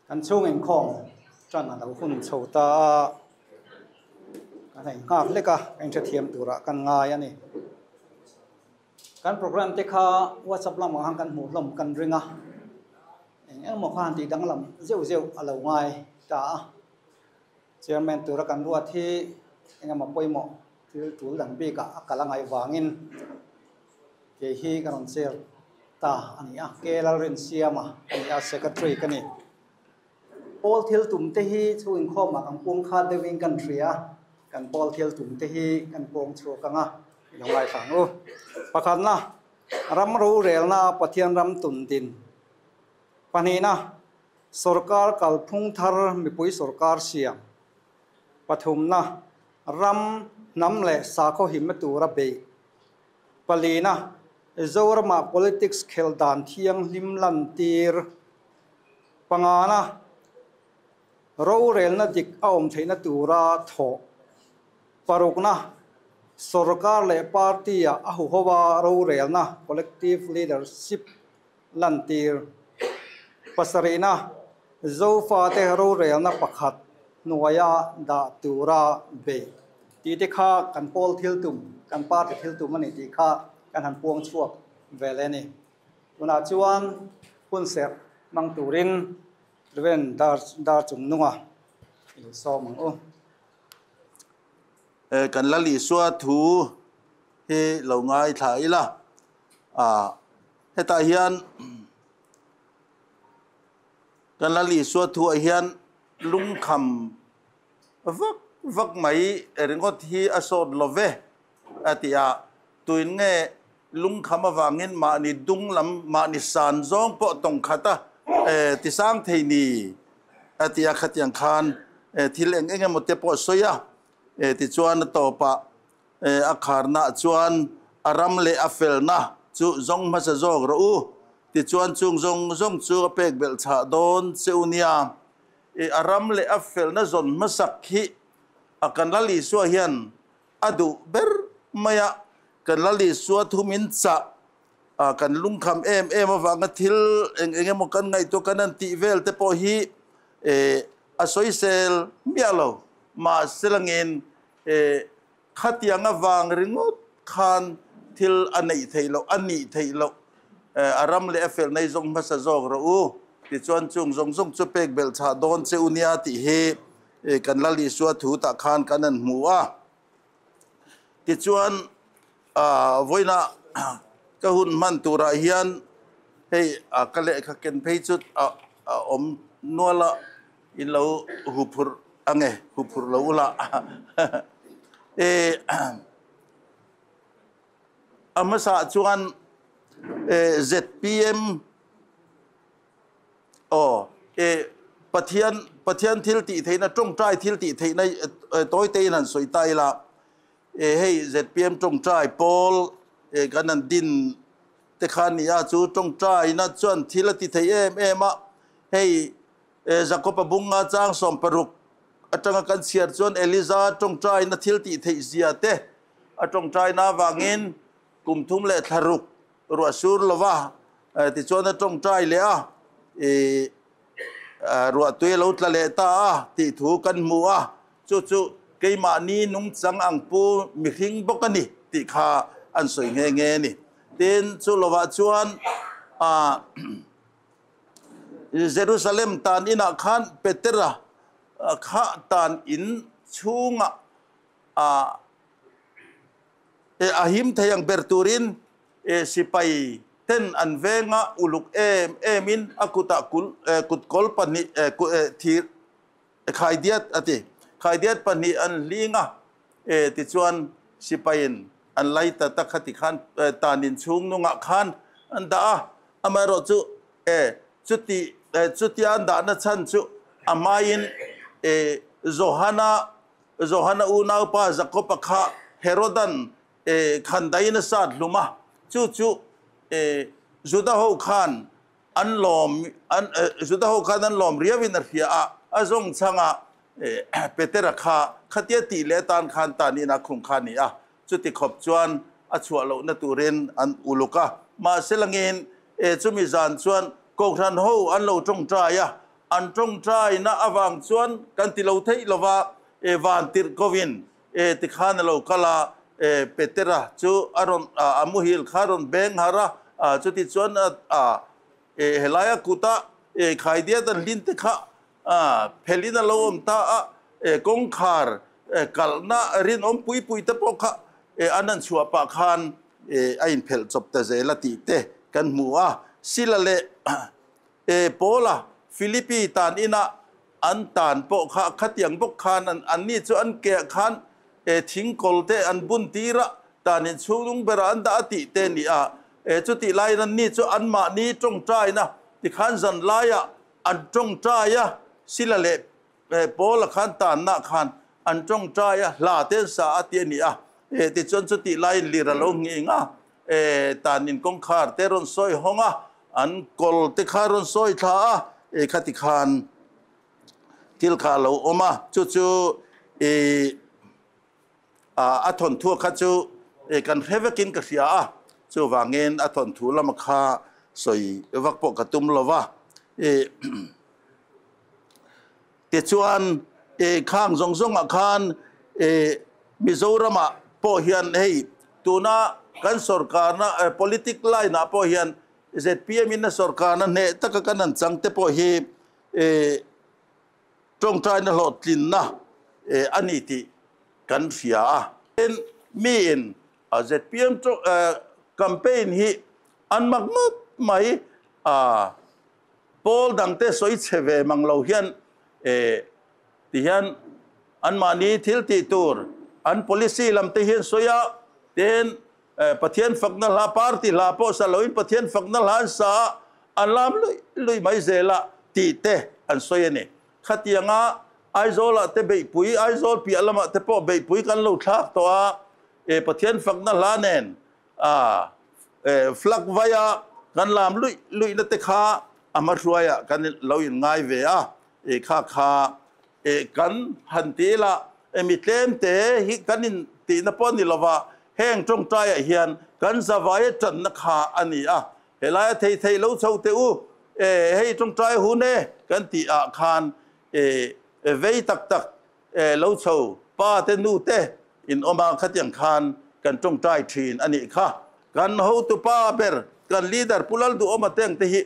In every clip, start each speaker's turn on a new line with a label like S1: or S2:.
S1: Kan chhung inkhawm tan a lo hun chho ta a, kan hei nghak hlek a, ka inhrethiam turah kan ngai a ni. Kan program te kha WhatsApp lamah khan kan hmuh hlawm kan ring a, eng engmaw khan tih danglam zeuh zeuh a lo ngai ta a. Chairman tura kan ruat hi eng emaw pawimawh thil tul dang bikah a kal a ngaih vangin kei hi ka rawn chair ta a ni a, K Lalrinsiama a ni a, Secretary ka ni. Pawl thil tum te hi chhung inkhawmah kan pung khat deuhin kan hria a, kan pawl thil tum te hi kan pawng chhuak ang a, i lo ngaithla ang u. Pakhatna, ram rorelna Pathian ram tun din. Pahnihna, Sorkar kalphung thar mipui sorkar siam. Pathumna, ram, hnam leh sakhaw himna tura beih. Palina, Zoramah politics khelh dan thianghlim lantir. Pangana, rorelna dik a awm theihna tura thawh. Parukna, sorkar leh party-ah a huhova rorelna, collective leadership, lantir. Pasarihna, Zofate rorelna pakhat hnuaia dah tura beih tih te kha kan pawl thil tum, kan party thil tum a ni tih kha kan han puang chhuak ve leh a ni. Tunah chuan hunserh hmang turin Rev. Dar Chungnunga i lo sawm ang u.
S2: Kan Lal Isua thu hi lo ngaithla ila. Hetah hian kan Lal Isua thuah hian lungkham vak vak mai ringawt hi a sawt lo ve a ti a, tuin nge lungkham avangin mahni dung lam mahni san zawng pawh tawng khat a tisang thei ni a ti a, khatiang khan thil eng eng emaw te pawh a sawi a, tichuan a tawpah A kharnaah chuan a ram leh a felna chu zawng hmasa zawk rawh u, tichuan chung zawng zawng chu a pek belh chhah dawn che u nia. A ram leh a felna zawn hmasak hi a kan Lal Isua hian a duh ber mai a, kan Lal Isua thu min chah a, kan lungkham em em avanga thil eng eng emaw kan ngaihtuah kan han tih vel te pawh hi a sawisel miah lo, mahse langin Khatiang avang ringawt khan thil a neih theih loh, a nih theih loh, a ram leh a fel nei zawng hmasa zawk rawh u, tichuan chung zawng zawng chu pek belh chhah dawn che u nia tih hi kan Lal Isua thu tah khan kan han hmu a. Tichuan vawiinah ka hun hman turah hian hei ka lehkha ken phei chu a awm nual a, In lo huphurh ange, huphurh lo ula. E a hmasa chuan ZPM aw e Pathian Pathian thil tih theihna tawngtai thil tih theihna tawi te in han sawi ta ila e hei ZPM tawngtai pawl e kan han din te kha ni a chu tawngtaina chuan thil a ti thei em em a hei Jakob-a bunga chang 16 atanga kan chhiar chuan Eliza tawngtaina thil tih theih zia te a tawngtaina avangin kum thum leh thla ruk ruah sur lova tichuan a tawngtai leh a, ruah tui a lo tla leh ta a tih thu kan hmu a, chu chu keimahni nungchang ang pu mihring bawk a ni tih kha an sawi nghe nghe a ni. Tin, chu lovah chuan Jerusalem tan inah khan Petera kha tan in chhungah a a him thei ang ber turin sipai ten an venga uluk em emin a kutah kutkawl pahnih thir khaidiat a ti khaidiat pahnih an hling a tichuan sipaiin an lai ta tak kha tikhan tan in chhung nungah khan an dah a Amaherawhchu, e, chuti, e, chutia an dahna chhan chu a hmain, e, Johana, Johana unaupa Jakob-a kha Herodan, e, khandaiin a sat hlum a, chu chu, e, Juda-ho khan an lawm, an, e, Juda-ho khan an lawm riauin a hria a, a zawng chhanga, e, Petera kha khatia tih leh atan khan tanin a khung kha a ni a. Chuti khawp chuan a chhuah lohna turin an uluk a. Mahse langin, e chumi zan chuan Kohhran ho an lo tawngtai a, an tawngtaina avang chuan kan ti lo theih lova e van tirh kovin e tikhan a lo kal a e Petera chu a rawn a muhil kha a rawn beng har a a chuti chuan a a e helaia kuta e khaidiat an hlin te kha a phelin a lo awm ta a e kawngkhar e kalhna rinawm pui pui te pawh kha e an han chhuah pah khan e a inphelh chawp ta zel a tih te kan hmu a Sila leh E Paula, Philippi tan inah an tan pawh kha khatiang bawk khan an anni chu an keah khan e thingkawl te an bun tir a, tan in chhunglung berah an dah a tih te ni a. E chutih laiin anni chu anmahni tawngtaina tikhan zan laiah an tawngtai a, Sila leh E Paula khan tanna khan an tawngtai a, hla te an sa a ti a ni a. E tichuan chutih laiin lir a lo nghing a, E tan in kawngkhar te rawn sawi hawng a, an kawl te kha rawn sawi thla a, e khati khan thil kha a lo awm a, chu chu e a thawnthu kha chu e kan hre vekin ka hria a, chuvangin a thawnthu lama kha sawi vak pawh ka tum lo va, e tichuan e khang zawng zawngah khan e Mizoramah pawh hian hei tuna kan sorkarna politic line ah pawh hian zpm in a sorkarna hneh taka kan han chang te pawh hi e tawngtaina hlawhtlinna a ni tih kan hria a. Tin, miin zpm campaign hi an mak ngawt mai a, pawl dangte sawi chhe ve mang lo hian ti hian anmahni thil tih tur an policy lam te hian sawi a, tin Pathian fakna hla party hla pawh sa loin Pathian fakna hla an sa a, an lam luih luih mai zel a tih te an sawi a ni. Khatianga Aizawlah te beihpui, Aizawl piah lamah te pawh beihpui kan lo thlak tawh a, e Pathian fakna hla nen a e flag vaia kan lam luih luihna te kha a hmahruaiah kan lo inngai ve a, e kha kha e kan han ti ila e mi tlem te hi kan in tihna pawh a ni lova, heng tawngtaiah hian kan zavaia tanna kha a ni a, helaia thei thei lo chho teh u, e hei tawngtai hun e kan tih ah khan e vei tak tak e lo chho pa te nu te in awm a khatiang khan kan tawngtai thin a nih kha. Kan hotupa ber kan leader Pu Lalduhawma te ang te hi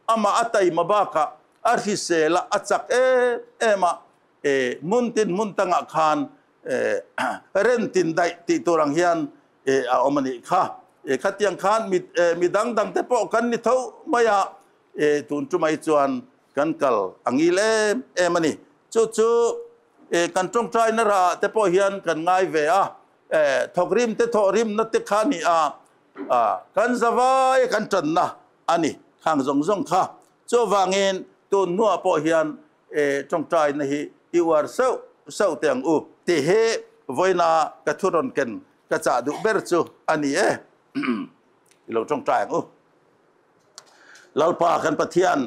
S2: Amah a taima bakah a hrisel a, a chak em em a, e hmun tin hmun tangah khan e ren tin daih tih tur ang hian e a awm a nih kha. E khatiang khan mi e mi dang dang te pawh kan ni tho mai a, e tun chu mai chuan kan kal a ngil em em a ni. Chu chu e kan tawngtaina rah te pawh hian kan ngai ve a, e thawkrim te thawhrimna te kha a ni a, a kan zavai kan tanna a ni khang zawng zawng kha. Chuvangin tun hnuah pawh hian e tawngtaina hi i uar sauh sauh teh ang u tih hi vawiina ka thu rawn ken ka chah duh ber chu a ni e. I lo tawngtai ang u. Lalpa kan Pathian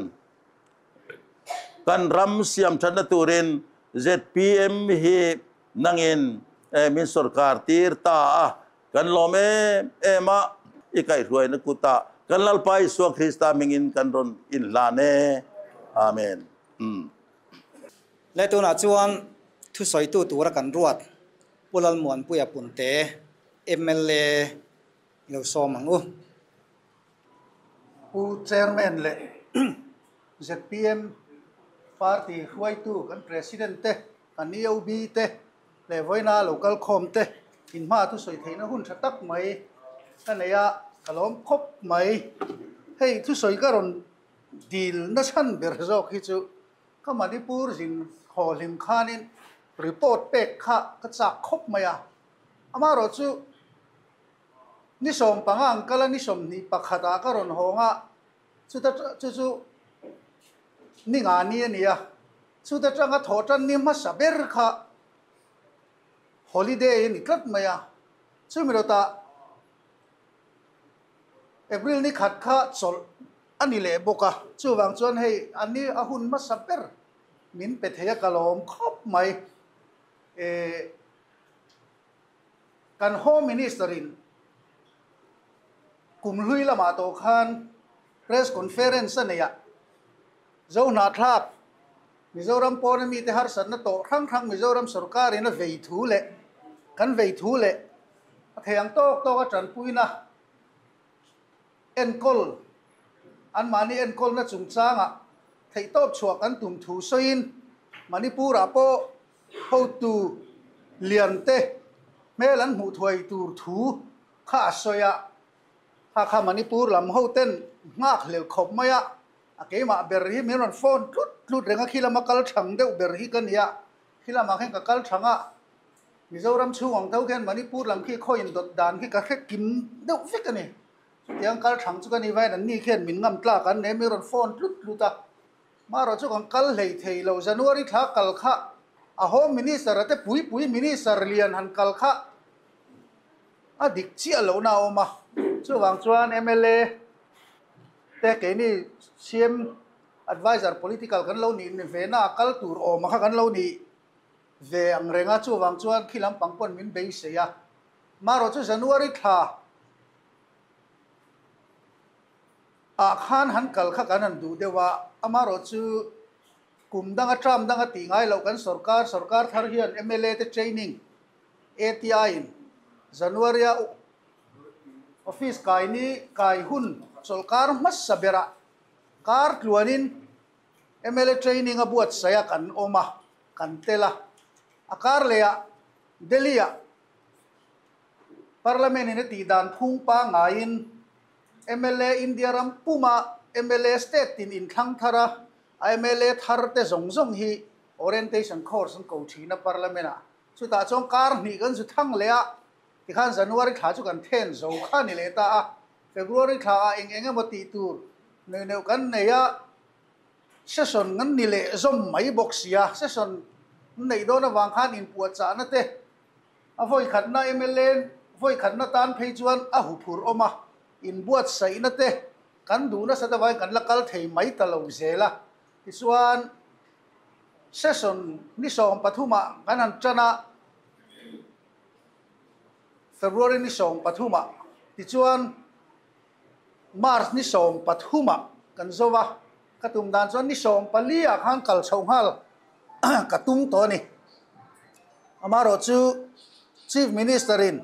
S2: kan ram siam thatna turin zpm hi nangin min sorkar tir ta a. Kan lawm em em a, i kaihhruaina kutah kan Lalpa Isua Krista hmingin kan rawn inhlan e. Amen. Umm.
S1: Le tunah chuan thusawitu tura kan ruat Pu Lalmuanpuia Punte, mla i lo sawm ang u.
S3: Pu Chairman leh zpm Party hruaitu kan President te, kan EOB te leh vawiina lo kal khawm te inhma thusawi theihna hun tha tak mai ka nei a, ka lawm khawp mai. Hei thusawi ka rawn dil nachhan ber zawk hi chu ka Manipur zin haw hlim khanin report pek kha ka chak khawp mai a, amaherawhchu Ni 15 ang kal a, ni 21 ah ka rawn hawng a, chuta chu chu ni nga ni a ni a, chuta tanga thawh tan ni hmasa ber kha holiday a ni tlat mai a, chumi lawtah April ni khat kha chawlh a ni leh bawk a, chuvang chuan hei a ni a hun hmasa ber min pe thei a ka lawm khawp mai e. Kan Home Minister in kum hlui lamah tawh khan Press Conference a neih ah Zohnahthlak Mizoram pawna mite harsatna tawh hrang hrang Mizoram sorkarin a vei thu leh kan vei thu leh a thei ang tawk tawk a tanpuina enkawl anmahni enkawlna chungchangah theihtawp chhuah kan tum thu sawiin Manipur-ah pawh hotu liante hmel an hmuh thuai tur thu kha a sawi a. Kha kha Manipur lam hoten nghak hlel khawp mai a, a keimah ber hi min rawn phone tlut tlut reng a, khi lama kal thang deuh ber hi ka nia, khi lamah khan ka kal thang a, Mizoram chhung ang tho khian Manipur lam khi khawiin dawt dan khi ka hre kim deuh vek a ni. Chutiang kal thang chu ka ni vain an ni khian min ngam tlak an nei min rawn phone tlut tlut a, marawh chu kan kal hlei thei lo, January thla kal kha a Home Minister a te pui pui Minister lian han kal kha A dik chiah lohna a awm a, chuvang chuan mla te keini CM adviser political kan lo nih ve na a kal tur awm a kha kan lo nih ve ang reng a, chuvang chuan khi lampang pawn min beisei a. Marawh chu January thla ah khan han kal kha kan han duh deuh a, amarawh chu kum danga term danga tih ngai loh kan sorkar, sorkar thar hian mla te training ATI in January a office kai ni kai hun chawlhkar hmasa berah kar tluanin mla training a buatsaih a kan awm a, kan tel a. A kar lehah Delhi ah Parliament in a tih dan phung pangaiin mla India ram puma mla state tin inthlang thar a, a mla thar te zawng zawng hi orientation course an ko thin a Parliament ah. Chutah chuan kar hnih kan zu thang leh a, tikhan January thla chu kan then zo kha ni leh ta a, February thla ah eng eng emaw tih tur neuh neuh kan nei a, session kan ni leh zawm mai bawk si a, session an neih dawn avang khan inpuahchahna te a vawikhatna mla vawikhatna tan phei chuan a huphurh awm a, inbuatsaihna te kan duh nasa deuh avangin kan la kal thei mai ta lo zel a, tichuan. Session ni 13ah kan han tan a, February ni 13ah tichuan March ni 13ah kan zo a, ka tum dan chuan ni 14ah khan kal chhoh nghal ka tum tawh a ni. Amaherawhchu Chief Minister in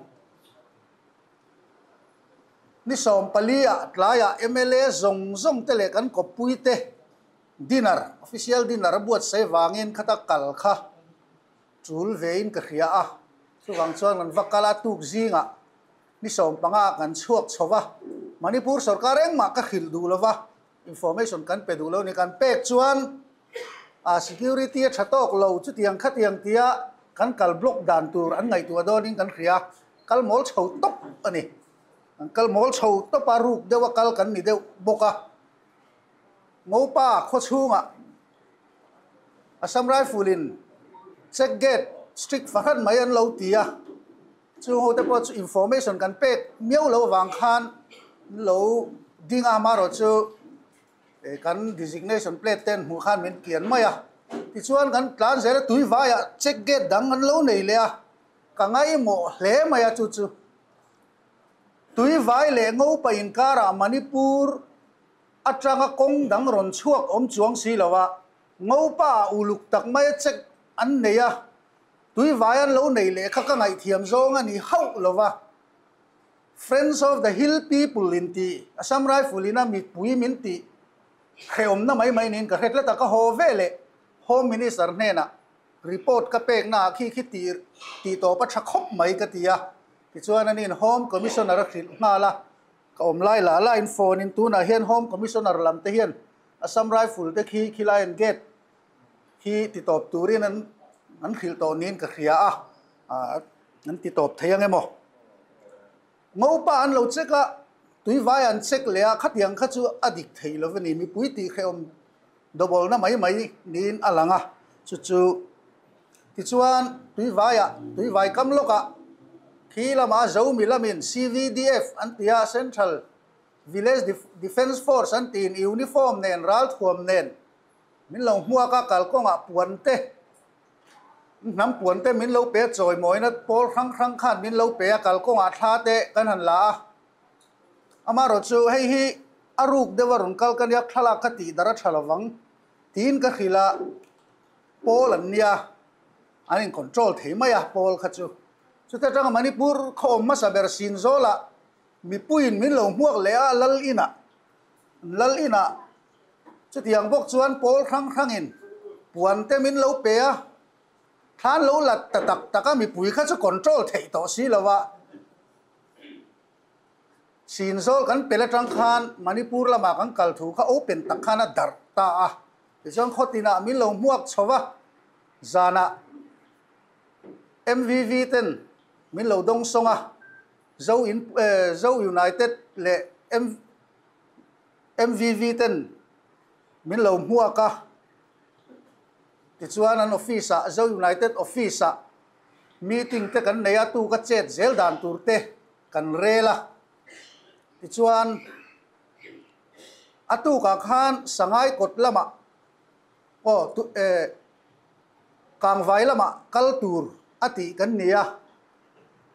S3: ni 14ah tlaiah mla zawng zawng te leh kan kawppui te Dinner, official dinner a buatsaih vangin khata kal kha tul vein ka hria a, chuvang chuan kan va kal a, tuk zingah ni 15 kan chhuak chho va, Manipur sorkar engmah ka hrilh duh lo va, information kan pe duh lo ni, kan pek chuan a security a tha tawk lo, chutiang khatiang tia kan kal block dan tur an ngaihtuah dawnin kan hria, kal mawl chho tawp a ni, kan kal mawl chho tawp a, ruk deuha kal kan ni deuh bawk a. Ngopa khaw chhungah Assam Rifle in check gate strict fahran mai an lo ti a, chung ho te pawh chu information kan pek miau lo avang khan an lo ding a, amaherawh chu kan designation plate te an hmuh khan min kian mai a, tichuan kan tlan zel a tui vaiah check gate dang an lo nei leh a, ka ngaihmawh hle mai a chu chu tui vai leh Ngopa inkarah Manipur atanga kawng dang rawn chhuak awm chuang si lo a, Ngopa ah uluk tak mai a check an nei a, tuivai an lo nei leh kha ka ngaihthiam zawng a ni hauh lo va. Friends of the Hill People in tih Assam Rifle in a mipui min tih hrehawmna mai mai niin ka hre tlat a, ka haw ve leh Home Minister hnenah report ka pekna ah khi khi tih tih tawp a tha khawp mai ka ti a, tichuan aniin Home Commissioner a hrilh nghal a, Ka awm lai la la in phone in tunah hian Home Commissioner lam te hian Assam Rifle te khi khilai an gate khi ti tawp turin an an hrilh tawh niin ka hria a, an ti tawp thei ang emaw. Ngopa an lo check a, tuivai an check leh a, khatiang kha chu a dik thei lo a ni, mipui tih hrehawm double na mai mai niin a lang a, chu chu Tichuan, tuivaiah, tuivai kam lawkah khi lama Zomi lamin CVDF an ti a, Central Village Defence Force an tiin uniform nen, ralthuam nen min lo hmuak a, kalkawngah puan te, hnam puan te min lo pe a, chawimawina pawl hrang hrang khan min lo pe a, kalkawngah thla te kan han la a. Amaherawhchu chu hei hi a ruk deuh a rawn kal ka nia, thlalak kha tih dar a tha lovang tiin ka hrilh a. Pawl an nia, an in control thei mai a pawl kha chu. Chuta tanga Manipur khaw awm hmasa ber Sinzawlah mipuiin min lo hmuak leh a Lal inah, Lal inah chutiang bawk chuan pawl hrang hrangin puan te min lo pe a, thlan lo la ta tak tak a mipui kha chu control theih tawh si lo a. Sinzawl kan pel atang khan Manipur lamah kan kal thu kha open tak khan a darh ta a, tichuan khawtinah min lo hmuak chho va, zanah MVV ten min lo dawng sawng a, Zo in Zo United leh MVV ten min lo hmuak a, tichuan an office ah Zo United office ah meeting te kan nei a, tu ka chet zel dan tur te kan rel a. Tichuan, a tukah khan Sangai kawt lamah aw tu eh Kangvai lamah kal tur a tih kan ni a.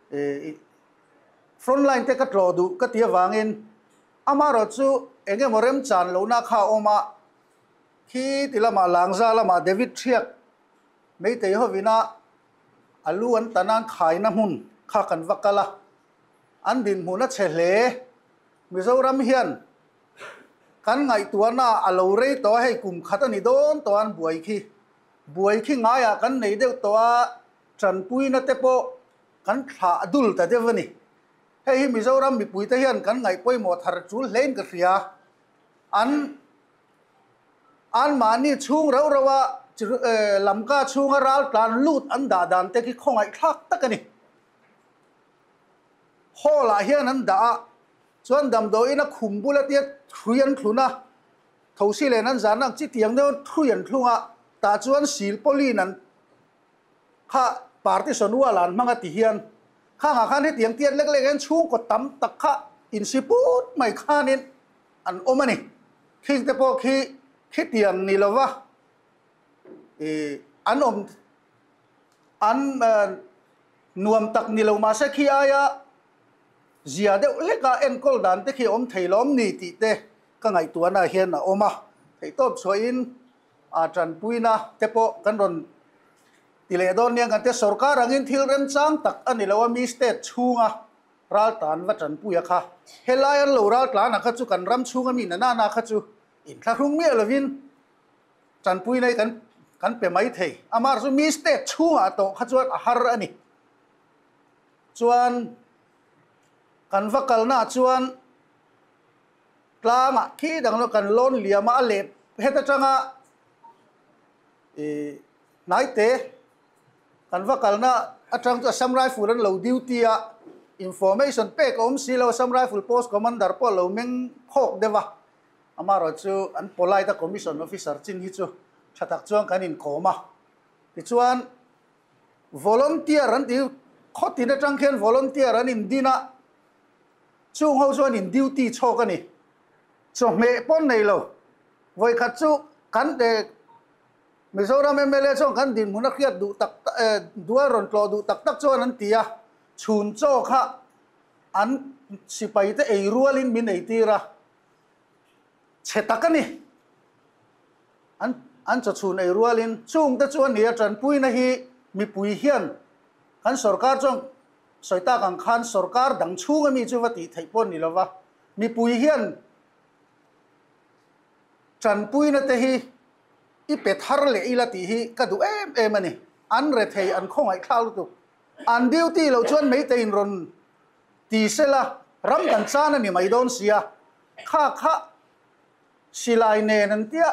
S3: Eh front line te ka tlawh duh ka ti avangin amaherawh chu eng emaw remchan lohna kha a awm a, khi ti lamah Langza lamah David Thiak Meitei hovina a lu an tan an khaina hmun kha kan va kal a, an dinhmun a chhe hle. Mizoram hian kan ngaihtuahna a lo rei tawh a, hei kum khat a ni dawn tawh a an buai khi. Buai khi ngaiah kan nei deuh tawh a, tanpuina te pawh kan thlah dul ta deuh a ni. Hei hi Mizoram mipuite hian kan ngaih pawimawh thar tul hlein ka hria. An. Anmahni chhung rauh rauh a Lamka chhunga ral tlan lut an dah dan te khi khawngaihthlak tak a ni. Hall ah hian an dah a, chuan damdawiin a khum bula tia thui an thlun a, thosi len an zan ang chi tiang deuh thui an thlung a, tah chuan silpawlin an kha partition wall an hmang a ti hian khangah khan hetiang tiat lek lek hian chhungkaw tam tak kha insi put mai khanin an awm a ni. Khing te pawh khi khitiang ni lova ih an awm an nuam tak ni lo mahse khi aia zia deuh hleka enkawl dan te khi a awm thei lawm ni tih te ka ngaihtuahna hian a awm a. Theihtawp chhuahin a tanpuina te pawh kan rawn ti leh dawn nia kan tia sorkar angin thil remchang tak a ni lo a mi state chhunga Ral tlan va tanpuia kha helai an lo ral tlan a kha chu kan ram chhunga mi nanana kha chu inthlahrung miah lovin tanpui nei kan kan pe mai thei. Amah chu mi state chhungah tawh kha chuan a har a ni. Chuan kan va kalnaah chuan tlangah khi dang lo kan lawn liam a, a leh het atanga ih hnaite Kan va kalna atang chu Assam Rifle an lo duty a, information pek a awm si lo, Assam Rifle Post Commander pawh a lo meng phawk deuh a, amaherawh chu an polite a commission officer chin hi chu tha tak chuan kan inkawm a, tichuan volunteer an tih khaw tin atang khian volunteer an indin a, chung ho chuan in duty chhawk a ni, chawhmeh pawh an nei lo, vawikhat chu kan Mizoram mla chuan kan dinhmun a hriat duh tak tak eh dual rawn tlawh duh tak tak chuan an ti a, chhun chaw kha an sipai te ei rualin min ei tir a, chhe tak a ni. An an chaw chhun ei rualin chung te chu a ni a, tanpuina hi mipui hian kan sorkar chuan sawi tak ang khan sorkar dang chhunga mi chu va tih theih pawh a ni lova, mipui hian tanpuina te hi I pe thar leh ila tih hi ka duh em em a ni. An rethei, an khawngaihthlak lutuk. An duty loh chuan Meiteiin rawn ti sela ram kan chan a ni mai dawn sia. Kha kha silai nen an tia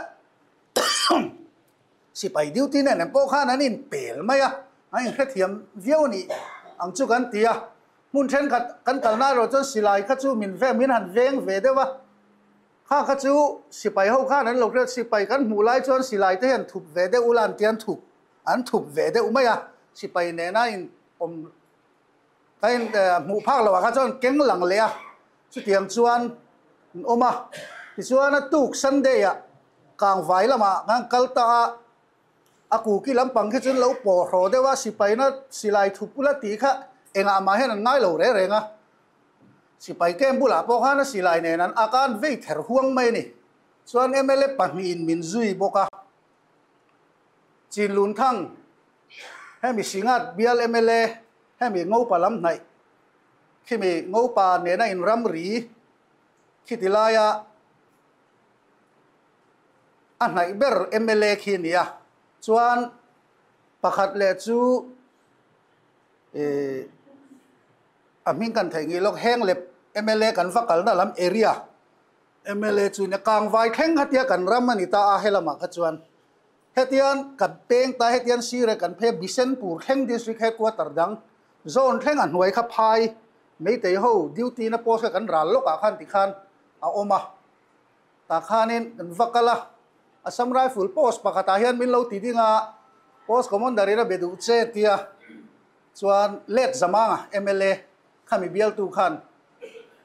S3: sipai duty nen an pawh khan an inpel mai a, an inhrethiam viau a nih ang chu kan ti a. Hmun thenkhat kan kalna erawh chuan silai kha chu min veng, min han veng ve deuh a. Kha kha chu sipai ho khan an lo hriat, sipai kan hmuh lai chuan silai te hian thup ve deuh ula an ti an thup, an thup ve deuh mai a, sipai nena in awm ka in hmuh phak loh ah kha chuan keng lang leh a, chutiang chuan an awm a, tichuan a tuk Sunday ah Kangvai lamah khan kal ta a, a kuki lampang khi chuan lo pawh hraw deuh a, sipai na silai thup ula tih kha engah mah hian an ngai lo reng reng a. Sipai camp bulah pawh khan a silai nen an ak a, an vei ther huang mai a ni. Chuan mla pahnihin min zui bawk a. Chinlunthang hemi Singat bial mla hemi Ngopa lam hnaih khimi Ngopa nena in ramri khiti laia a hnaih ber mla khi nia chuan pakhat leh chu a hming kan theih ngei lawk heng lep mla kan va kalna lam area mla chu nia kangvai thleng khatia kan ram a ni ta a helamah kha chuan hetian kan peng ta hetian sire kan phe Bisenpur thleng district headquarter dang zone thleng a hnuai kha phai meitei ho duty na post kha kan ral lawkah khan tikhan a awm a tah khanin kan va kal a Assam Rifle post pakhatah hian min lo ti ding a post commander in a be duh che tia chuan let zamanga mla khami bialtu khan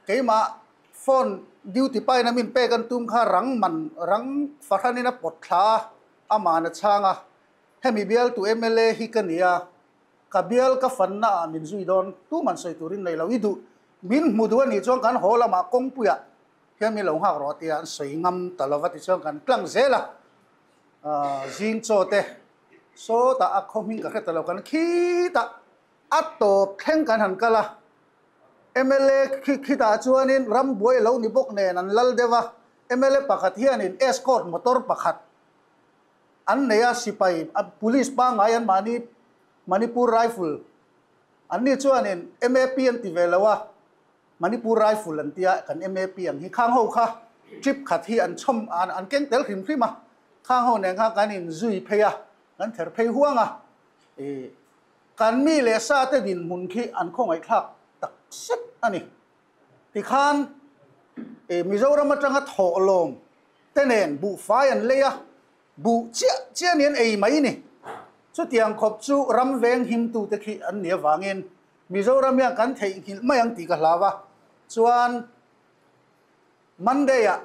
S3: keimah phone duty paina min pek an tum kha rang man rang fahranin a pawt thla a aman a chhang a hemi bialtu mla hi ka nia ka bial ka fanna ah min zui dawn tuman sawi turin nei lo i duh min hmu duh a nih chuan kan haw lamah kawngpuiah hian min lo nghak rawh tia an sawi ngam ta lova tichuan kan tlang zel a zing chaw te sawtah a khaw hming ka hre ta lo kan khitah a tawp thleng kan han kal a mla khi khitah chuanin rambuai a lo ni bawk nen an lal deuh a mla pakhat hianin escort motor pakhat an nei a sipai police pangngai an mahni Manipur Rifle an ni chuanin MAP an ti ve lo a. Manipur Rifle an tia kan MAP ang hi khang ho kha trip khat hi an chhawm an an keng tel hrim hrim a, khang ho nen khan kan in zui phei a, kan ther phei huang a, ih kan mi leh sa te dinhmun khi an khawngaihthlak tak zet a ni. Tikhan ih Mizoram atanga thawhlawm te nen buhfai an lei a, buh chiah chiah ni an ei mai ni. Chutiang khawp chu ram veng himtute khi an nih avangin Mizoram hian kan theihnghilh mai ang tih ka hlau a, chuan Monday ah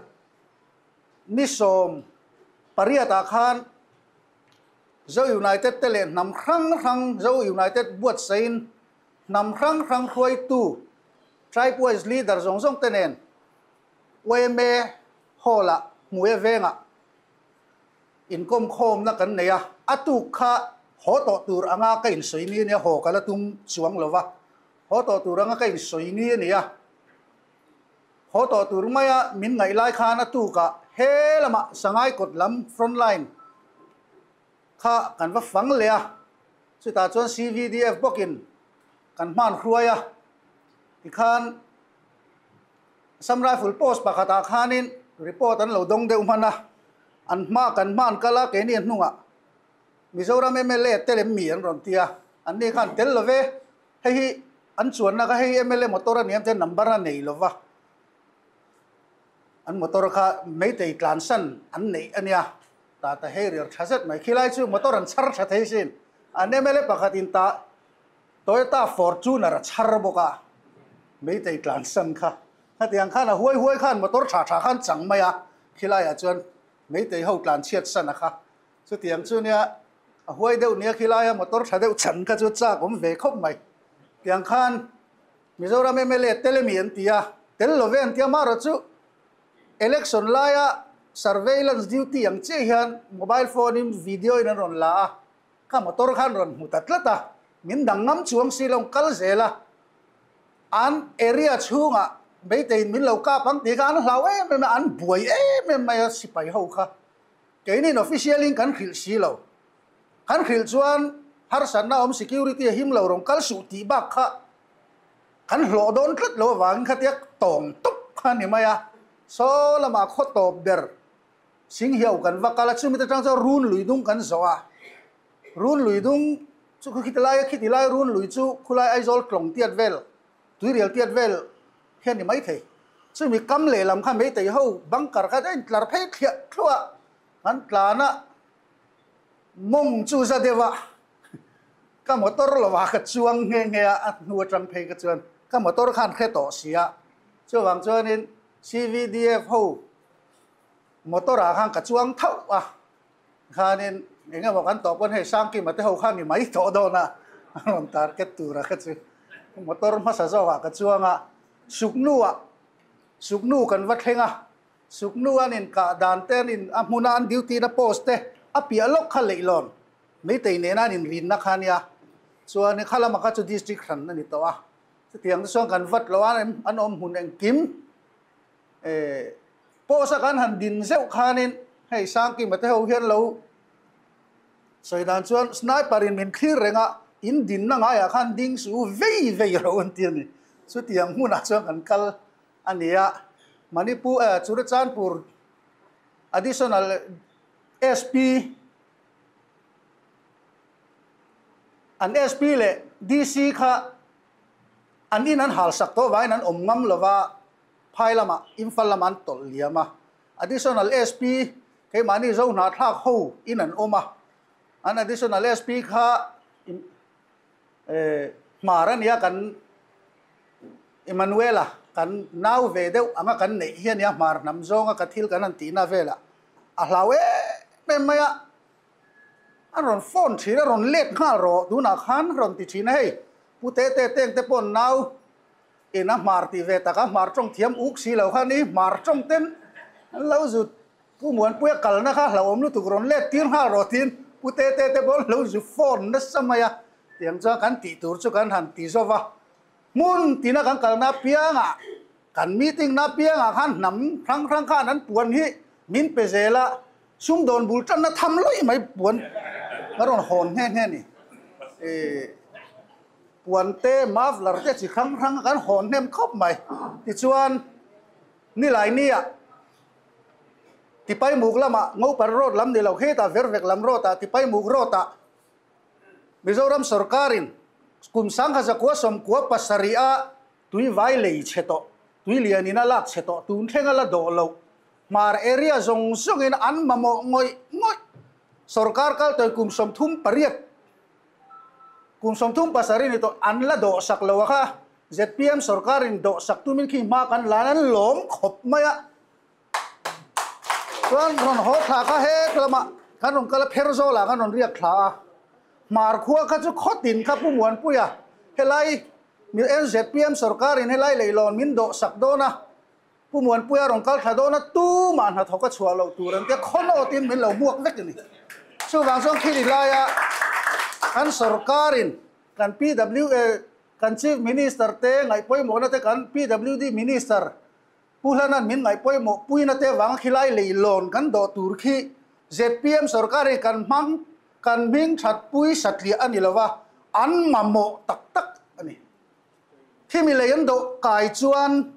S3: ni 18 ah khan Zo United te leh hnam hrang hrang Zo United buatsaiin hnam hrang hrang hruaitu Tribe Wise Leader zawng zawng te nen yma Hall ah Hmuia vengah Inkawmkhawmna kan nei a, a tuk kha haw tawh tur anga ka insawi ni a nia, haw ka la tum chuang lo va, haw tawh tur anga ka insawi ni a nia, haw tawh tur maia min ngaih lai khan a tukah he lamah Sangai kawt lam front line kha kan va fang leh a, chutah chuan CVDF bawkin kan hman hruai a, tikhan Assam Rifle post pakhatah khanin report an lo dawng deuh hman a, an hma kan hma an kal a, keini a hnungah Mizoram mla tel em mi an rawn ti a, an ni khan tel lo ve, hei hi an chuanna kha hei mla motor a ni ang chuan number a nei lo va, an motor kha meitei tlansan an neih a nia, tah ta hei riar tha zet mai, khilai chu motor an chhar tha thei sin, an mla pakhatin tah Toyota Fortuner a chhar bawk a, meitei tlansan kha. Hetiang khan a huai huai khan motor tha tha khan chang mai a, khilaiah chuan meitei ho tlan chhiat san a kha. Chutiang chu nia a huai deuh nia khilaia motor tha deuh chan kha chu chak awm ve khawp mai. Tiang khan Mizoram mla tel emi an ti a, tel lo ve an ti a, amaherawhchu election laia surveillance duty ang chiah hian mobile phone in video in an rawn la a, Ka motor khan rawn hmu ta tlat a, min dang ngam chuang si lo kal zel a, an area chhungah meiteiin min lo kap ang tih kha an hlau em em a, an buai em em mai a sipai ho kha. Keinin official in kan hrilh si lo, kan hrilh chuan harsatna awm security a him lo rawn kal suh tih bak kha kan hlawh dawn tlat lo avangin khatia tawng tawp kha a ni mai a, saw lamah khaw tawp ber Singhiau kan va kal a, chumi te tang chuan run lui dung kan zawh a. Run lui dung chu khiti lai a, khiti lai run lui chu khulai Aizawl tlawng tiat vel, tuirial tiat vel hian ni maithei. Chumi kam lehlam kha meitei ho bunker kha a intlar phei thliah thluah a, kan tlan a, mawng chu za deuh a, ka motor lovah ka chuang nghe nghe a, a hnu atang phei ka chuan ka motor khan hre tawh si a, chuvang chuanin CVDF ho Motor ah khan ka chuang thauh a, khanin eng emaw kan tawh pawn hei Sangkima te ho khan i mai tawh dawn a, a rawn target tur a kha chu motor hmasa zawk ah ka chuang a, Suknu ah Suknu kan va thleng a, Suknu an inkah dan te an in a hmuna an duty na post te a piah lawk kha leihlawn Meitei nena an inrinna kha ania, chuan kha lama kha chu district hran a ni tawh a, chutiang te chuan kan vat lo a, an awm hmun engkim post a kan han din zeuh khanin hei Sangkima te ho hian lo sawi dan chuan sniper in min thlir reng a, in dinna ngaiah khan ding su vei vei ro an ti a ni. Chutiang hmunah chuan kan kal a ni a, Manipur Churachandpur Additional SP an SP leh DC kha an in an hal sak tawh vangin an awm ngam lova phai lamah Imphal lamah an tawlh liam a. Additional SP keimahni zo hnahthlak ho in an awm a, an Additional SP kha hmar a nia kan Emmanuela kan nau ve deuh anga kan neih hi a nia hmar hnam zawnga ka thil kan han tihna velah a hlau em em mai a, a rawn phone thin a rawn let nghal rawh tunah khan a rawn ti thin a hei Pu Tete Teng te pawh nau in a hmar tih ve tak a hmar tawng thiam uk si lo kha ni hmar tawng ten an lo zut Pu Muanpuia kalna kha hlauhawm lutuk rawn let tir nghal rawh tiin Pu Tete te pawh an lo zu phone nasa mai a tiang chuan kan tih tur chu kan han ti zawk a. Hmun tina kan kalna apiangah, kan meeting na apiangah khan hnam hrang hrang khan an puan hi min pe zel a, sumdawn bul tanna tham lawih mai puan ka rawn hawn nghe nghe a ni. Puan te, muffler te chi hrang hrang kan hawn hnem khawp mai. Tichuan, nilai nia Tipaimuk lamah Ngopar Road lam ni lo hetah Vervek lam road ah Tipaimuk road ah Mizoram sorkarin kum 1997 a tui vai lei chhe tawh, tui lianin a lak chhe tawh, tun thleng a la dawh loh, hmar area zawng zawngin an mamawh ngawih ngawih. Sorkar kal tawi kum 38, kum 37 ni tawh an la dawh sak lo a kha, zpm sorkarin dawh sak tumin khi hma kan lan an lawm khawp mai a. Chuan rawn haw thla kha hek lamah kan rawn kal a, pher zawlah kan rawn riak thla a. Hmar khua kha chu khawtin kha Pu Muanpuia helai NZPM sorkarin helai leihlawn min dawh sak dawn a, Pu Muanpuia rawn kal thla dawn a, tumah hnathawk a chhuah loh tur an tia khawnawtin min lo hmuak vek a ni. Chuvang chuan khili laia kan sorkarin kan PWA kan Chief Minister te ngaihpawimawhna te kan PWD Minister Pu Hlana'n min ngaih pawimawh puina te vanga khilai leilawn kan dawh tur khi zpm sorkar hi kan hmang kan hming that pui satliah a ni lova, an mamawh tak tak a ni. Khimi lei an dawh kai chuan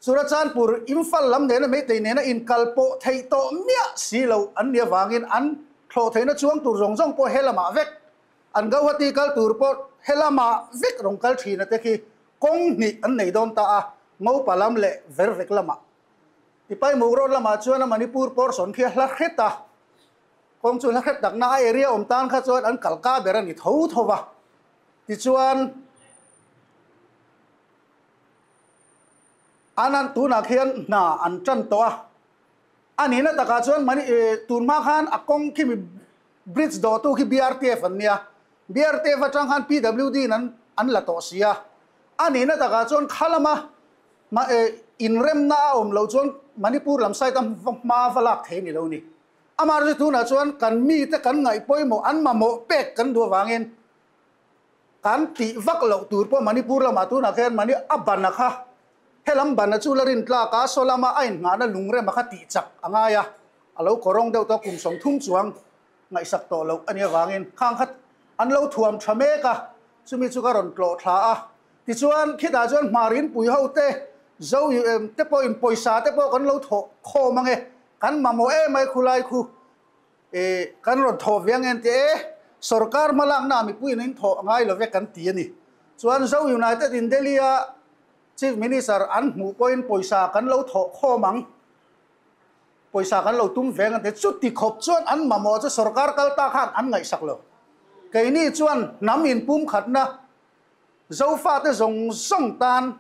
S3: Churachandpur Imphal lam nena Meitei nena inkal pawh theih tawh miah si lo an nih avangin an thlawh theihna chuang tur zawng zawng pawh he lamah vek an Gauhati kal tur pawh he lamah vek rawn kal thin a te khi Kawng hnih an nei dawn ta a, Ngopa lam leh Vervek lamah. Tipaimuk Road lamah chuan a Manipur portion khi a hla hret a, kawng chu hla hret takna a area awm tan kha chuan an kal ka ber a ni tho tho va. Tichuan, an an tunah khian hna an tan tawh a, a nihna takah chuan Mani tun hma khan a kawng khi mi bridge dawhtu khi BRTF an nia, BRTF atang khan PWD in an an la tawh si a, a nihna takah chuan kha lama ma inremna a awm loh chuan Manipur lam side a hma va lak thei ni lo ni. Amaherawhchu tunah chuan kan mite kan ngaih pawimawh an mamawh pek kan duh avangin kan tih vak loh tur pawh Manipur lamah tunah khian Mani a ban a kha helam ban a chu la rin tlak a saw lama a inngahna lungrem a kha tih chak a ngai a, a lo kawrawng deuh tawh kum 30 chuang ngaihsak tawh loh a nih avangin khang kha an lo thuam tha mek a, chumi chu ka rawn tlawh thla a. Tichuan khitah chuan hmarin pui ho te, zo te pawhin pawisa te pawh kan lo thawh khawm ange, kan mamawh em mai khulai khu kan rawn thawh ve ange an ti e, sorkar hmalakna ah mipuiin in thawh ngai lo ve kan ti a ni. Chuan Zo United in Delhi a Chief Minister an hmuh pawhin pawisa kan lo thawh khawm ang. Pawisa kan lo tum veng an ti. Chuti khawp chuan an mamawh chu sorkar kal ta khan an ngaihsak lo. Keini chuan hnam inpumkhatna Zofate zawng zawng tan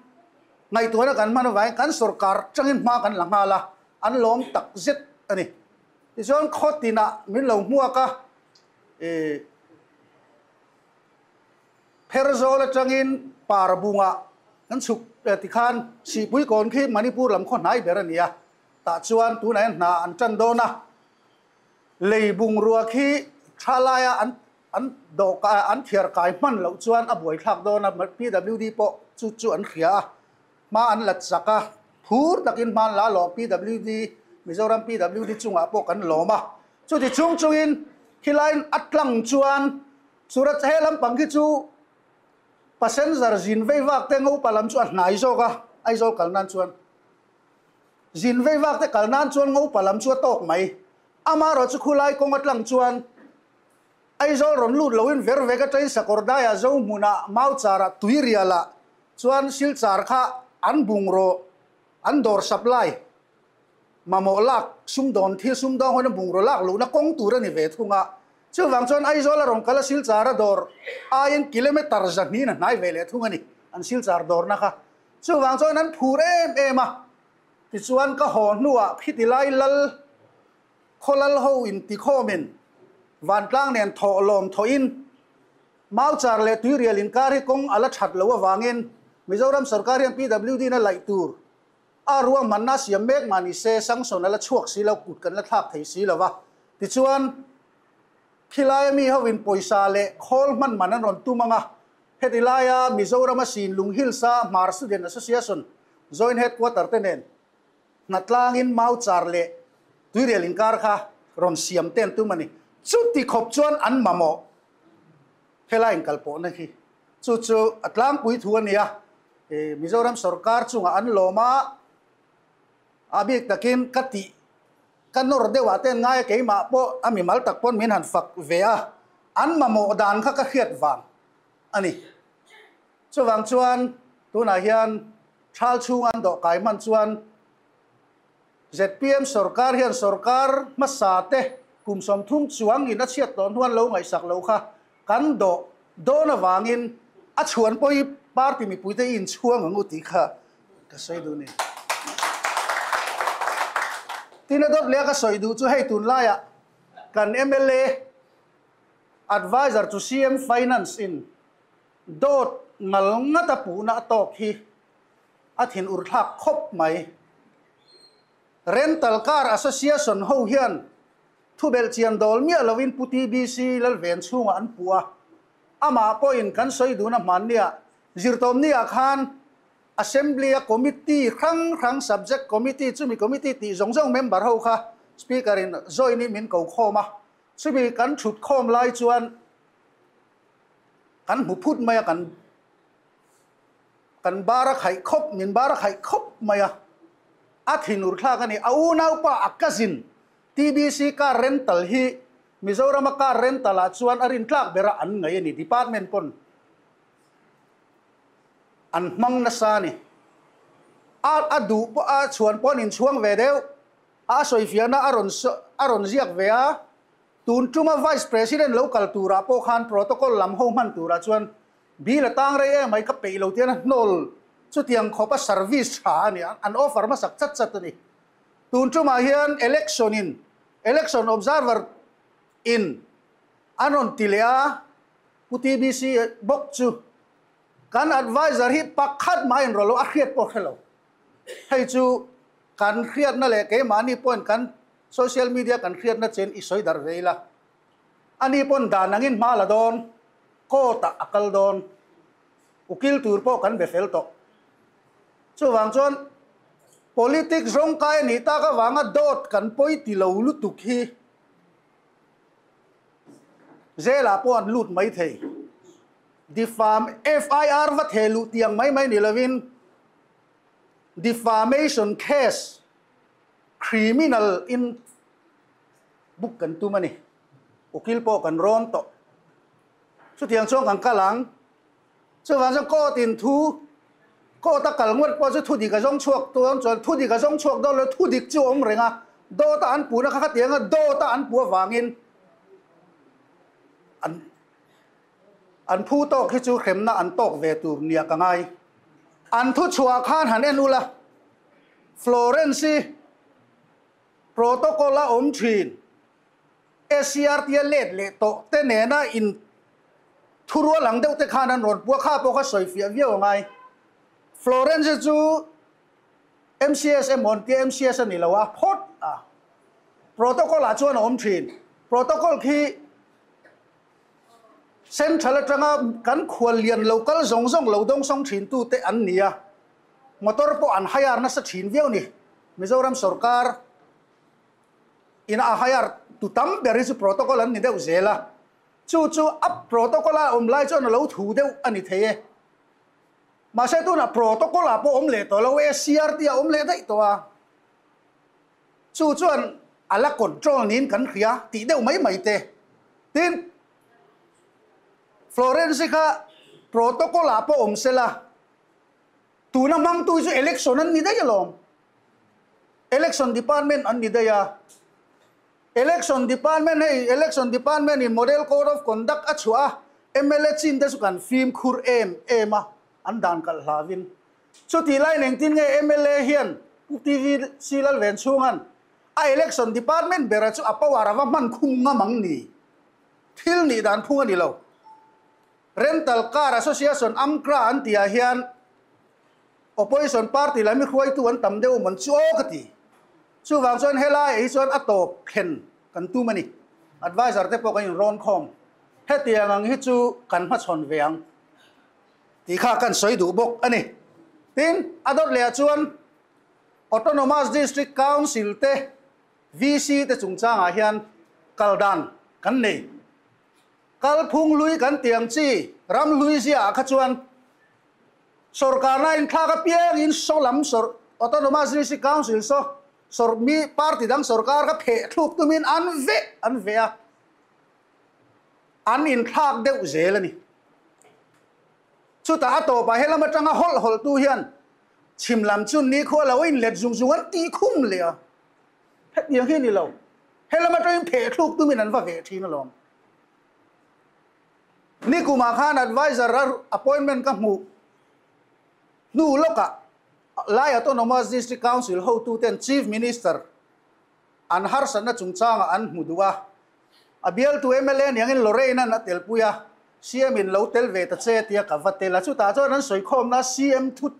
S3: ngaihtuahna kan hman avangin kan sorkar tangin hma kan la nghal a, an lawm tak zet a ni. Tichuan khaw tinah min lo hmuak a, Pherzawl atangin Parbungah kan chhuk tikhan Sihpui kawn khi Manipur lam khaw hnai ber a ni a. Tah chuan tunah hian hna an tan dawn a, lei bungrua khi Thalaia an an dawh an thiar kai hman loh chuan a buaithlak dawn a, PWD pawh chu chu an hria a, hma an la chak a, phur takin hma an la lawm, PWD, Mizoram PWD chungah pawh kan lawm a. Chuti chung chungin khilai a tlang chuan Surat he lampang khi chu passenger zin vei vak te ngopa lam chu a hnai zawk a, Aizawl kal nan chuan zin vei vak te kal nan chuan ngopa lam chu a tawk mai. Amaherawhchu khulai kawng a tlang chuan Aizawl rawn lut loin ver vek atangin Sakawrdaiah Zohmunah Maucharah Tuirialah chuan Silchar kha an bungraw an dawr supply mamawh lak sumdawn thil sumdawng hawn a bungraw lak luhna kawng tur a ni ve thung a. Chuvang chuan Aizawl a rawn kal a Silchar a dawr aiin kilometre zahnihin a hnai ve leh thung a ni an Silchar dawrna kha. Chuvang chuan an phur em em a. Tichuan ka haw hnuah khiti lai lal khawlal ho intikhawmin vantlang nen thawh lawm thawhin Mauchar leh Tuirial inkar hi kawng a la that loh avangin Mizoram sorkar hian PWD-na laih tur a ruahmanna siam mek mah ni se sanction a la chhuak si lo, kut kan la thlak thei si lo va. Tichuan khilaia mi hovin pawisa leh khawl hman man an rawn tum ang a, heti laia Mizorama Sinlung Hills-a Hmar Student Association Joint Headquarter te nen hnatlangin Mauchar leh Tuirial inkar kha rawn siam ten tum a ni. Chuti khawp chuan an mamawh helai inkalpawhna hi chu chu a tlangpui thu a ni a. Mizoram sorkar chungah an lawm a, a bik takin ka tih ka nawr deuhah ten ngai a, keimah pawh a mimal tak pawn min han fak ve a, an mamawh dan kha ka hriat vang a ni. Chuvang chuan tunah hian thal chhung an dawh kai hman chuan zpm sorkar hian sorkar hmasa te kum 30 chuang in a chhiat tawh hnuan lo ngaihsak lo kha kan dawh dawn avangin a chhuan pawh hi party mipui te inchhuang ang u tih kha ka sawi duh ni. Tin a dawt leh a ka sawi duh chu hei tunlaiah kan mla advisor chu CM Finance in dawt ngal ngat a puhna a tawk hi a thin ur thlak khawp mai. Rental Car Association ho hian thubelh chian dawl miah lovin Pu TBC Lalven chhungah an puh a, amah pawhin kan sawi duhna hmannia zirtawmnia khan Assembly a committee hrang hrang subject committee chumi committee tih zawng zawng member ho kha speaker in join in min ko khawm a, chumi kan thut khawm lai chuan kan hmu phut mai a, kan kan bar a khaih khawp, min bar a khaih khawp mai a, a thinur thlak a ni. A unaupa a cousin TBC car rental hi Mizorama car rental ah chuan a rin tlak bera an ngaih a ni, department pawn an hmang nasa a ni. A a duh pawh a chhuan pawh an inchhuang ve deuh, a sawifiahna a rawn a rawn ziak ve a. Tun tuma Vice President lo kal turah pawh khan protocol lam ho hman turah chuan bill a tang rei em mai ka peih lo tian a hnawl chutiang khawpa service tha a ni a, an offer hmasak chat chat a ni. Tun tumah hian election in election observer in an rawn ti leh a, Pu TBC bawk chu kan advisor hi pakhat mah a inrawlh lo, a hriat pawh a hre lo. Hei chu kan hriatna leh keimahni pawhin kan Social media kan hriatna chen i sawi darh ve ila. Ani pawn dan angin hma la dawn, court ah a kal dawn. Ukil tur pawh kan be fel tawh. Chuvang chuan politics rawngkai a nih tak avanga dawt kan pawi ti lo lutuk hi zelah pawh an lut mai thei. Defam FIR va theh luh tiang mai mai ni lovin defamation case Criminal in book kan tum a ni. Ukil pawh kan rawn tawh. Chutiang chuan kan kal ang. Chuvang chuan court in thu, court a kal ngawt pawh chu thu dik a zawng chhuak dawn chuan thu dik a zawng chhuak dawn lo, thu dik chu a awm reng a. Dawt a an puhna kha khatiang a dawt a an puh avangin an an phu tawk hi chu hremna an tawk ve tur nia ka ngai. An thu chhuah khan han en ula. Florence-i protocol a awm thin. SCRT a let leh tawh te nena in thurual ang deuh te khan an rawn pua kha pawh kha sawi fiah viau a ngai. Florence-i chu MCS emaw an tia MCS a ni lo a, phawt a. Protocol ah chuan a awm thin. Protocol khi. Central atanga kan khuallian local zawng zawng lo dawngsawng thintute an ni a, motor pawh an hire nasa thin viau ni. Mizoram sorkar in a hire tu tam ber hi chu protocol an ni deuh zel a, chu chu a protocol a awm lai chuan a lo thu deuh a ni thei e. Mahse tunah protocol ah pawh awm leh tawh lo e, CRT a awm leh daih tawh a, chu chuan a la control niin kan hria tih deuh mai mai te. Tin, Florence kha protocol ah pawh awm sela, tuna hmangtu hi chu election an ni daih alawm. Election department an ni daih a. Election department hei election department in model code of conduct a chhuah a, mla chin te chu kan fimkhur em em a, an dan kalh hlavin. Chutih laiin engtin nge mla hian Pu TV Silalven chhungan a election department bera chu a power a va hman khum ngam ang ni? Thil nih dan phung a ni lo. Rental Car Association AMCRA an tihah hian Opposition party lam hi hruaitu an tam deuh mawn chu aw ka ti. Chuvang chuan helai ah hi chuan a tawp thlen kan tum a ni. Advisor te pawh kan inrawn khawm. Hetiang ang hi chu kan hmachhawn ve ang tih kha kan sawi duh bawk a ni. Tin, a dawt leh ah chuan Autonomous District Council te VC te chungchangah hian kal dan kan nei. Kalphung hlui kan tih ang chi ram hlui ziaah kha chuan sorkarna inthlak apiangin saw lam sawr Autonomous District Council saw sawr mi party dang sorkar kha pheh thluk tumin an veh an veh a, an inthlak deuh zel a ni. Chutah a tawpah helam atanga hawlh hawlhtu hian chhim lam chu nikhua lo inlet zung zung an tih khum leh a. Hetiang hi a ni lo. Helam atangin pheh thluk tumin an va veh thin alawm. Nikumah khan advisor a appointment ka hmuh hnu lawkah Lai Autonomous District Council hotuten Chief Minister an harsatna chungchangah an hmu duh a. A bialtu mla niangin Lorraine-a'n a telpui a, CM in lo tel ve ta che tia ka va tel a. Chutah chuan an sawikhawmna CM thut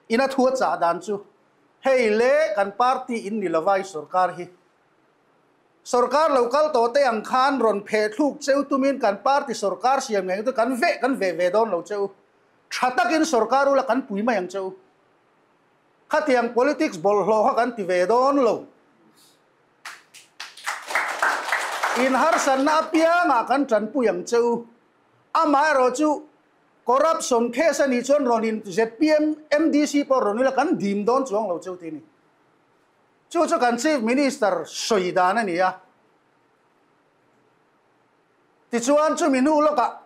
S3: ina thu a chah dan chu hei le kan party in ni lova i sorkar hi. Sorkar lo kal tawh te ang khan rawn pheh thluk cheu tumin kan party sorkar siam ngei chu kan veh kan veh ve dawn lo cheu. Tha takin sorkar ula kan pui mai ang cheu. Khatiang politics bawlhhlawh kha kan ti ve dawn lo. In harsatna apiangah kan tanpui ang cheu. Amaherawh chu corruption case a nih chuan rawn in zpm MDC pawh rawn ila kan dim dawn chuang lo cheu tih a ni. Chu chu kan Chief Minister sawi dan a ni a. Tichuan chumi hnu lawkah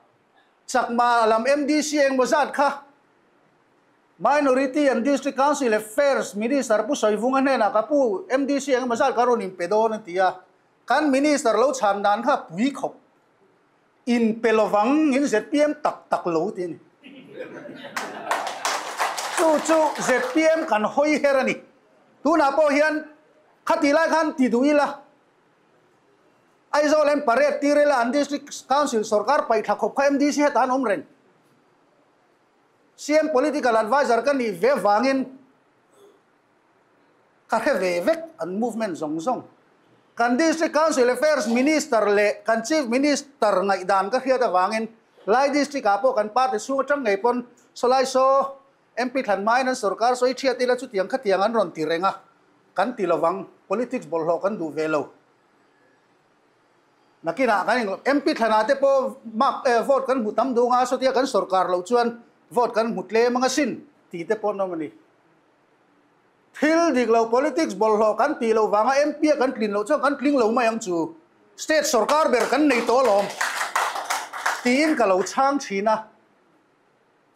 S3: Chakma lam MDC engmaw zat kha Minority and District Council Affairs Minister Pu Sawivunga hnenah ka pu MDC engemaw zat ka rawn inpe dawn a ti a. Kan Minister lo chhan dan kha pui khawp inpe lovang in zpm tak tak lo ti a ni. Chu chu zpm kan hawi her a ni. Tunah pawh hian khati lai khan ti duh ila Aizawl hian parade tir ila an District Council sorkar paihthla khawp kha MDC hetah an awm reng. CM Political Adviser ka nih ve vangin ka hre ve vek an movement zawng zawng. Kan District Council Affairs Minister leh kan Chief Minister ngaihdan ka hriat avangin Lai District ah pawh kan party chhung atang ngei pawn sawlai saw MP thlan hmain an sorkar sawi thiat ila chutiang khatiang an rawn ti reng a, kan ti lovang, politics bawlhhlawh kan duh ve lo. Nakinah kan in MP thlanah te pawh mark eh vote kan hmu tam duh anga sawtia kan sorkar loh chuan vote kan hmu tlem anga sin tih te pawh an awm a ni. Thil dik lo politics bawlhhlawh kan tih loh vanga MP a kan tlin loh chuan kan tling lo mai ang chu. State sorkar ber kan nei tawh alawm tiin ka lo chhang thin a.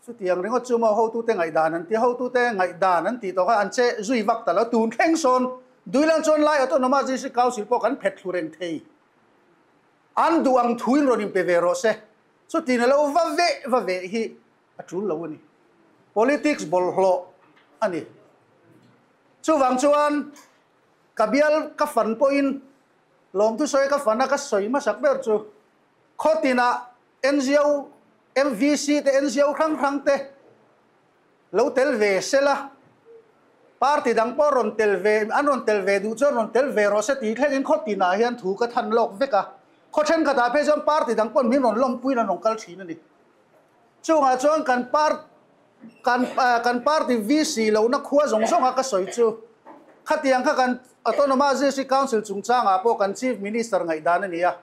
S3: Chutiang ringawt chu maw hotute ngaihdan an ti, hotute ngaihdan an tih tawh kha an che zui vak ta lo. Tun thleng sawn Duilang chuan Lai Autonomous District Council pawh kan phet thlu reng thei. An duh ang thuin rawn inpe ve rawh se. Chutin a lo va veh va veh hi a tul lo a ni. Politics bawlhhlawh a ni. Chuvang chuan ka bial ka fan pawhin lawmthu sawi ka fan a, ka sawi hmasak ber chu khawtinah NGO, MVC te NGO hrang hrang te lo tel ve sela, party dang pawh rawn tel ve, an rawn tel ve duh chuan rawn tel ve rawh se tih thlengin khaw tinah hian thu ka than lawk vek a. Khaw thenkhatah phei chuan party dang pawn min rawn lawmpuiin an rawn kal thin a ni. Chungah chuan kan par kan kan party VC lohna khua zawng zawnga ka sawi chu khatiang kha kan Autonomous District Council chungchangah pawh kan Chief Minister ngaihdan a ni a.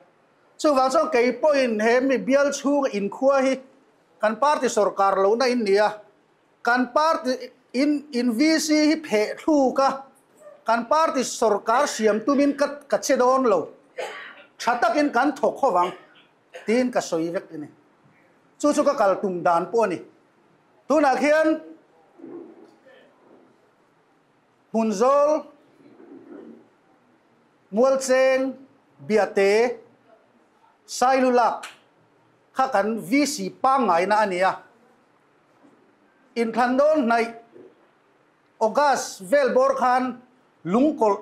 S3: Chuvang chuan kei pawhin he mi bial chhunga inkhua hi kan party sorkar lohna in ni a, kan party in in VC hi pheh thluk a, kan party sorkar siam tumin ka ka che dawn lo, tha takin kan thawk ho vang tiin ka sawi vek a ni. Chu chu ka kal tum dan pawh a ni. Tunah khian Hmunzawl, Mualcheng, Biate, Sailulak kha kan VC pangngaina a ni a. Inthlan dawn hnaih August vel bawr khan Lungkawlh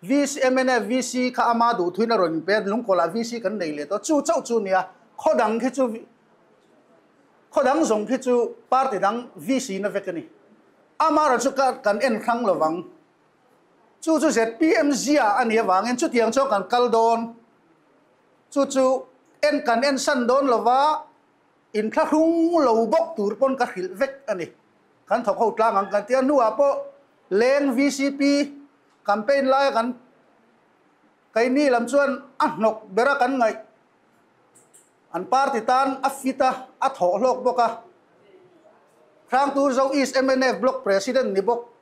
S3: VC, mnf VC kha ama duhthuin a rawn inpe a, Lungkawlhah VC kan nei leh tawh. Chu chauh chu nia, khaw dang khi chu khaw dang zawng khi chu party dang VC na vek a ni. Amaherawhchu chu ka kan en hrang lovang. Chu chu zpm zia a nih avangin chutiang chuan kan kal dawn. Chu chu en kan en san dawn lova inthlahrung lo bawk tur pawn ka hrilh vek a ni. Kan thawk ho tlang ang kan ti a, hnuah pawh leng vcp campaign laia kan keini lam chuan a hnawk bera kan ngaih an party tan a fit a, a thawh hlawk bawk a. Hrangturzo East mnf Block President ni bawk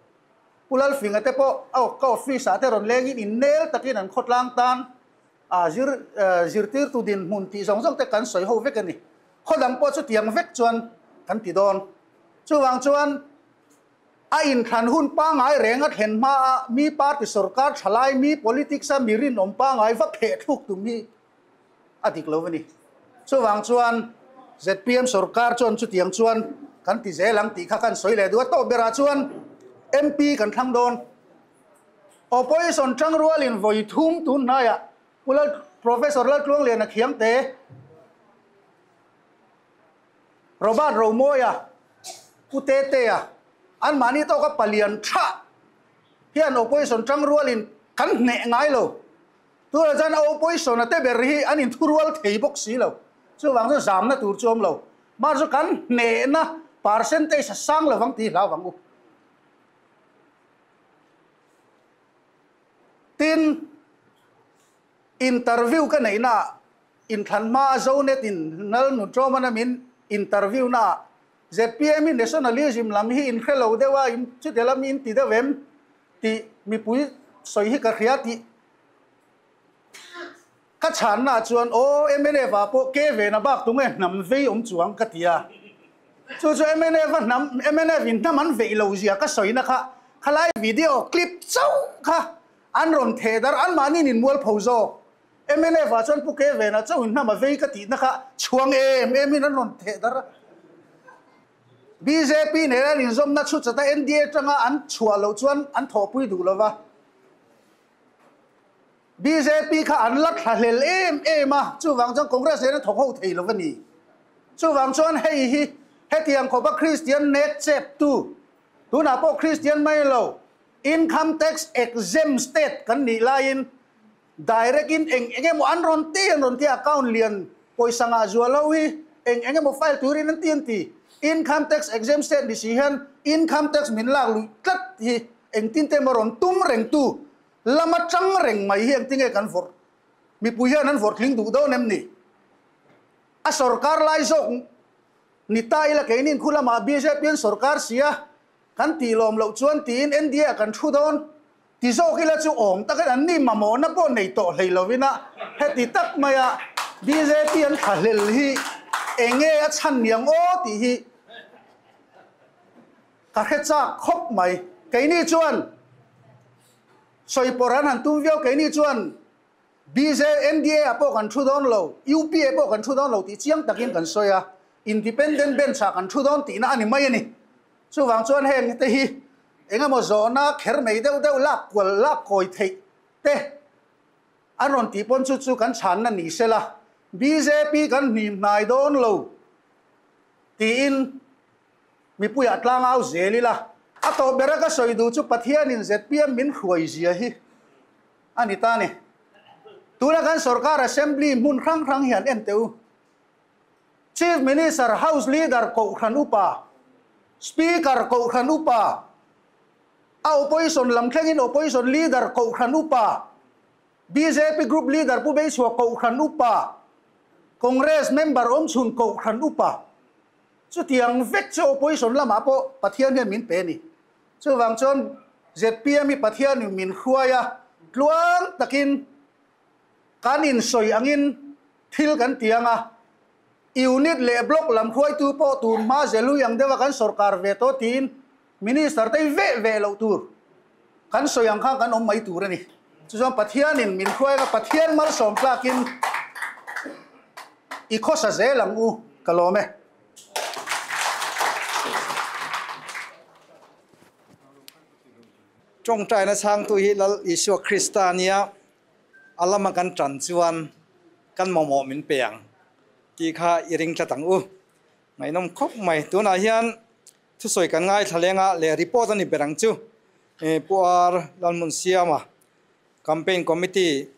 S3: Pu Lalfinga te pawh a ka office ah te rawn lengin innel takin an khawtlang tan a zir zirtirtu dinhmun tih zawng zawng te kan sawi ho vek a ni. Khaw dang pawh chutiang vek chuan kan ti dawn. Chuvang chuan a inthlan hun pangngai reng a thlen hma a mi party sorkar thalai mi politics a mi rinawm pangngai va pheh thluk tum hi a dik lo a ni. Chuvang chuan zpm sorkar chuan chutiang chuan kan ti zel ang tih kha kan sawi leh duh a. Tawp berah chuan MP kan thlang dawn. Opposition tang rualin vawi thum tun hnaiah Pu Lal Professor Laltluangliana Khiangte, Robert Romawia, Pu Tetea anmahni tawka palian tha hian opposition tang rualin kan hneh ngai lo. Tunah chuan opposition a te ber hi an inthurual thei bawk si lo. Chuvang chu zamna tur chu awm lo. Mahse chu kan hnehna percentage a sang lovang tih hlau ang u. Tin, interview ka neihnaah inthlan hmaa Zonet in Nal Nutrawmana min interview naah zpm hi nationalism lam hi inhre lo deuh a, chuti lam hi in ti deuh em tih mipui sawi hi ka hria tih ka chhannaah chuan aw mnf ah pawh ke vena bak tunge hnam vei awm chuang ka ti a. Chu chu mnf a hnam mnf in hnam an veih lo zia ka sawina kha khalai video clip chauh kha an rawn theh dar anmahni in mualpho zawk. Mnf ah chuan Pu Ke Vena chauh in hnam a vei ka tihna kha chhuang em em in an rawn theh dar a. Bjp nen an inzawmna chhu chata NDA atanga an chhuah loh chuan an thawhpui duh lova. Bjp kha an la thlahlel em em a, chuvang chuan Congress nen an thawk ho thei lo a ni. Chuvang chuan hei hi hetiang khawpa Kristian nek chep tu, tunah pawh Kristian mai lo, Income Tax Exempt State kan nih laiin direct in eng eng emaw an rawn ti an rawn ti a, account lian pawisa ngah zual ho hi eng eng emaw file turin an ti an ti. Income Tax Exempt State ni si hian Income Tax min lak luih tlat hi engtin te emaw rawn tum reng tu Lama tang reng mai hi engtinge kan vawrh? Mipui hian an vawrh tling duh dawn em ni? A sorkar lai zawk ni ta ila keinin khu lamah bjp an sorkar si a, kan tih lawm loh chuan tiin NDA ah kan thu dawn ti zawk ila chu awm takin an ni mamawhna pawh nei tawh hlei lovin a heti tak maia bjp an thlahlel hi enge a chhan niang aw tih hi ka hre chak khawp mai. Keini chuan sawi pawr an han tum viau, keini chuan BJ, NDA ah pawh kan thu dawn lo, UPA pawh kan thu dawn lo tih chiang takin kan sawi a, Independent Bench ah kan thu dawn tihna a ni mai a ni. Chuvang chuan heng te hi eng emaw zawhna kher mai deuh deuh lak kual lak kawi theih te an rawn tih pawn chu chu kan chhanna ni sela, bjp kan hnim hnai dawn lo tiin Mipuiah tlangau zel ila. A tawh bera ka sawi duh chu Pathianin zpm min hruai zia hi a ni ta ni. Tuna kan sorkar assembly hmun hrang hrang hian en teh u. Chief Minister, House Leader Kohhran Upa, Speaker Kohhran Upa, a Opposition lam thlengin Opposition Leader Kohhran Upa, bjp Group Leader Pu Beisua Kohhran Upa, Congress Member awmchhun Kohhran Upa. Chutiang vek chu Opposition lamah pawh Pathian hian min pe a ni. Chuvang chuan zpm hi Pathianin min hruai a, tluang takin kan insawi angin thil kan ti ang a, Unit leh Block lam hruaitu pawh tun hma zelui ang deuha kan sorkar ve tawh tiin Minister te hi veh veh loh tur kan sawi ang khan kan awm mai tur a ni. Chu chuan Pathianin min hruai anga Pathian malsawm tlakin i khawsa zel ang u ka lawm e.
S1: Tawngtaina chhangtu hi Lal Isua Krista nia a lama kan tan chuan kan mamawh min pe ang tih kha i ring tlat ang u. Ngaihnawm khawp mai. Tunah hian thusawi kan ngaithla leng a, leh report a ni ber ang chu. Pu R Lalhmunsiama, Campaign Committee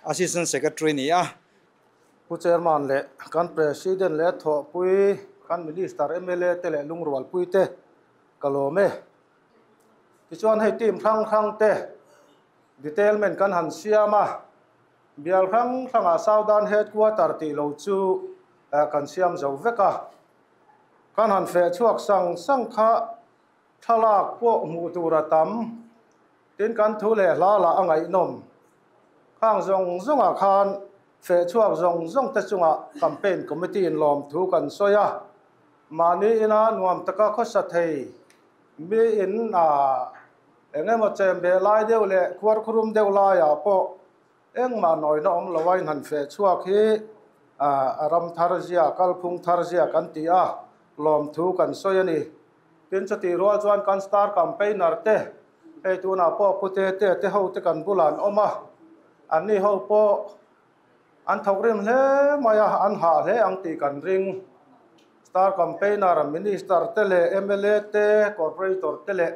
S1: Assistant Secretary ni a.
S4: Pu Chairman leh kan President leh thawhpui kan Minister, mla te leh lungrualpui te ka lawm e. Tichuan hei team hrang hrang te detailment kan han siam a, bial hrang hrangah Southern Headquarter tih lo chu kan siam zo vek a. Kan han feh chhuak sang sang kha thlalak pawh hmuh tur a tam, tin kan thu leh hla lah a ngaihnawm. Khang zawng zawngah khan feh chhuak zawng zawng te chungah campaign committee in lawmthu kan sawi a, mahni ina nuam taka khawsa thei Mi in a eng emaw chem beh lai deuh leh khuarkhurum deuh laiah pawh engmah nawina awm lo a inhan feh chhuak hi a ram thar zia, kalphung thar zia kan ti a, lawmthu kan sawi a ni. Tin, chutih rual chuan kan star campaigner te, hei tunah pawh Pu Tete te ho te kan bulah an awm a, anni ho pawh An thawk rim hle mai a, an hah hle ang tih kan ring. Star Campaigner, Minister te leh mla te, Corporator te leh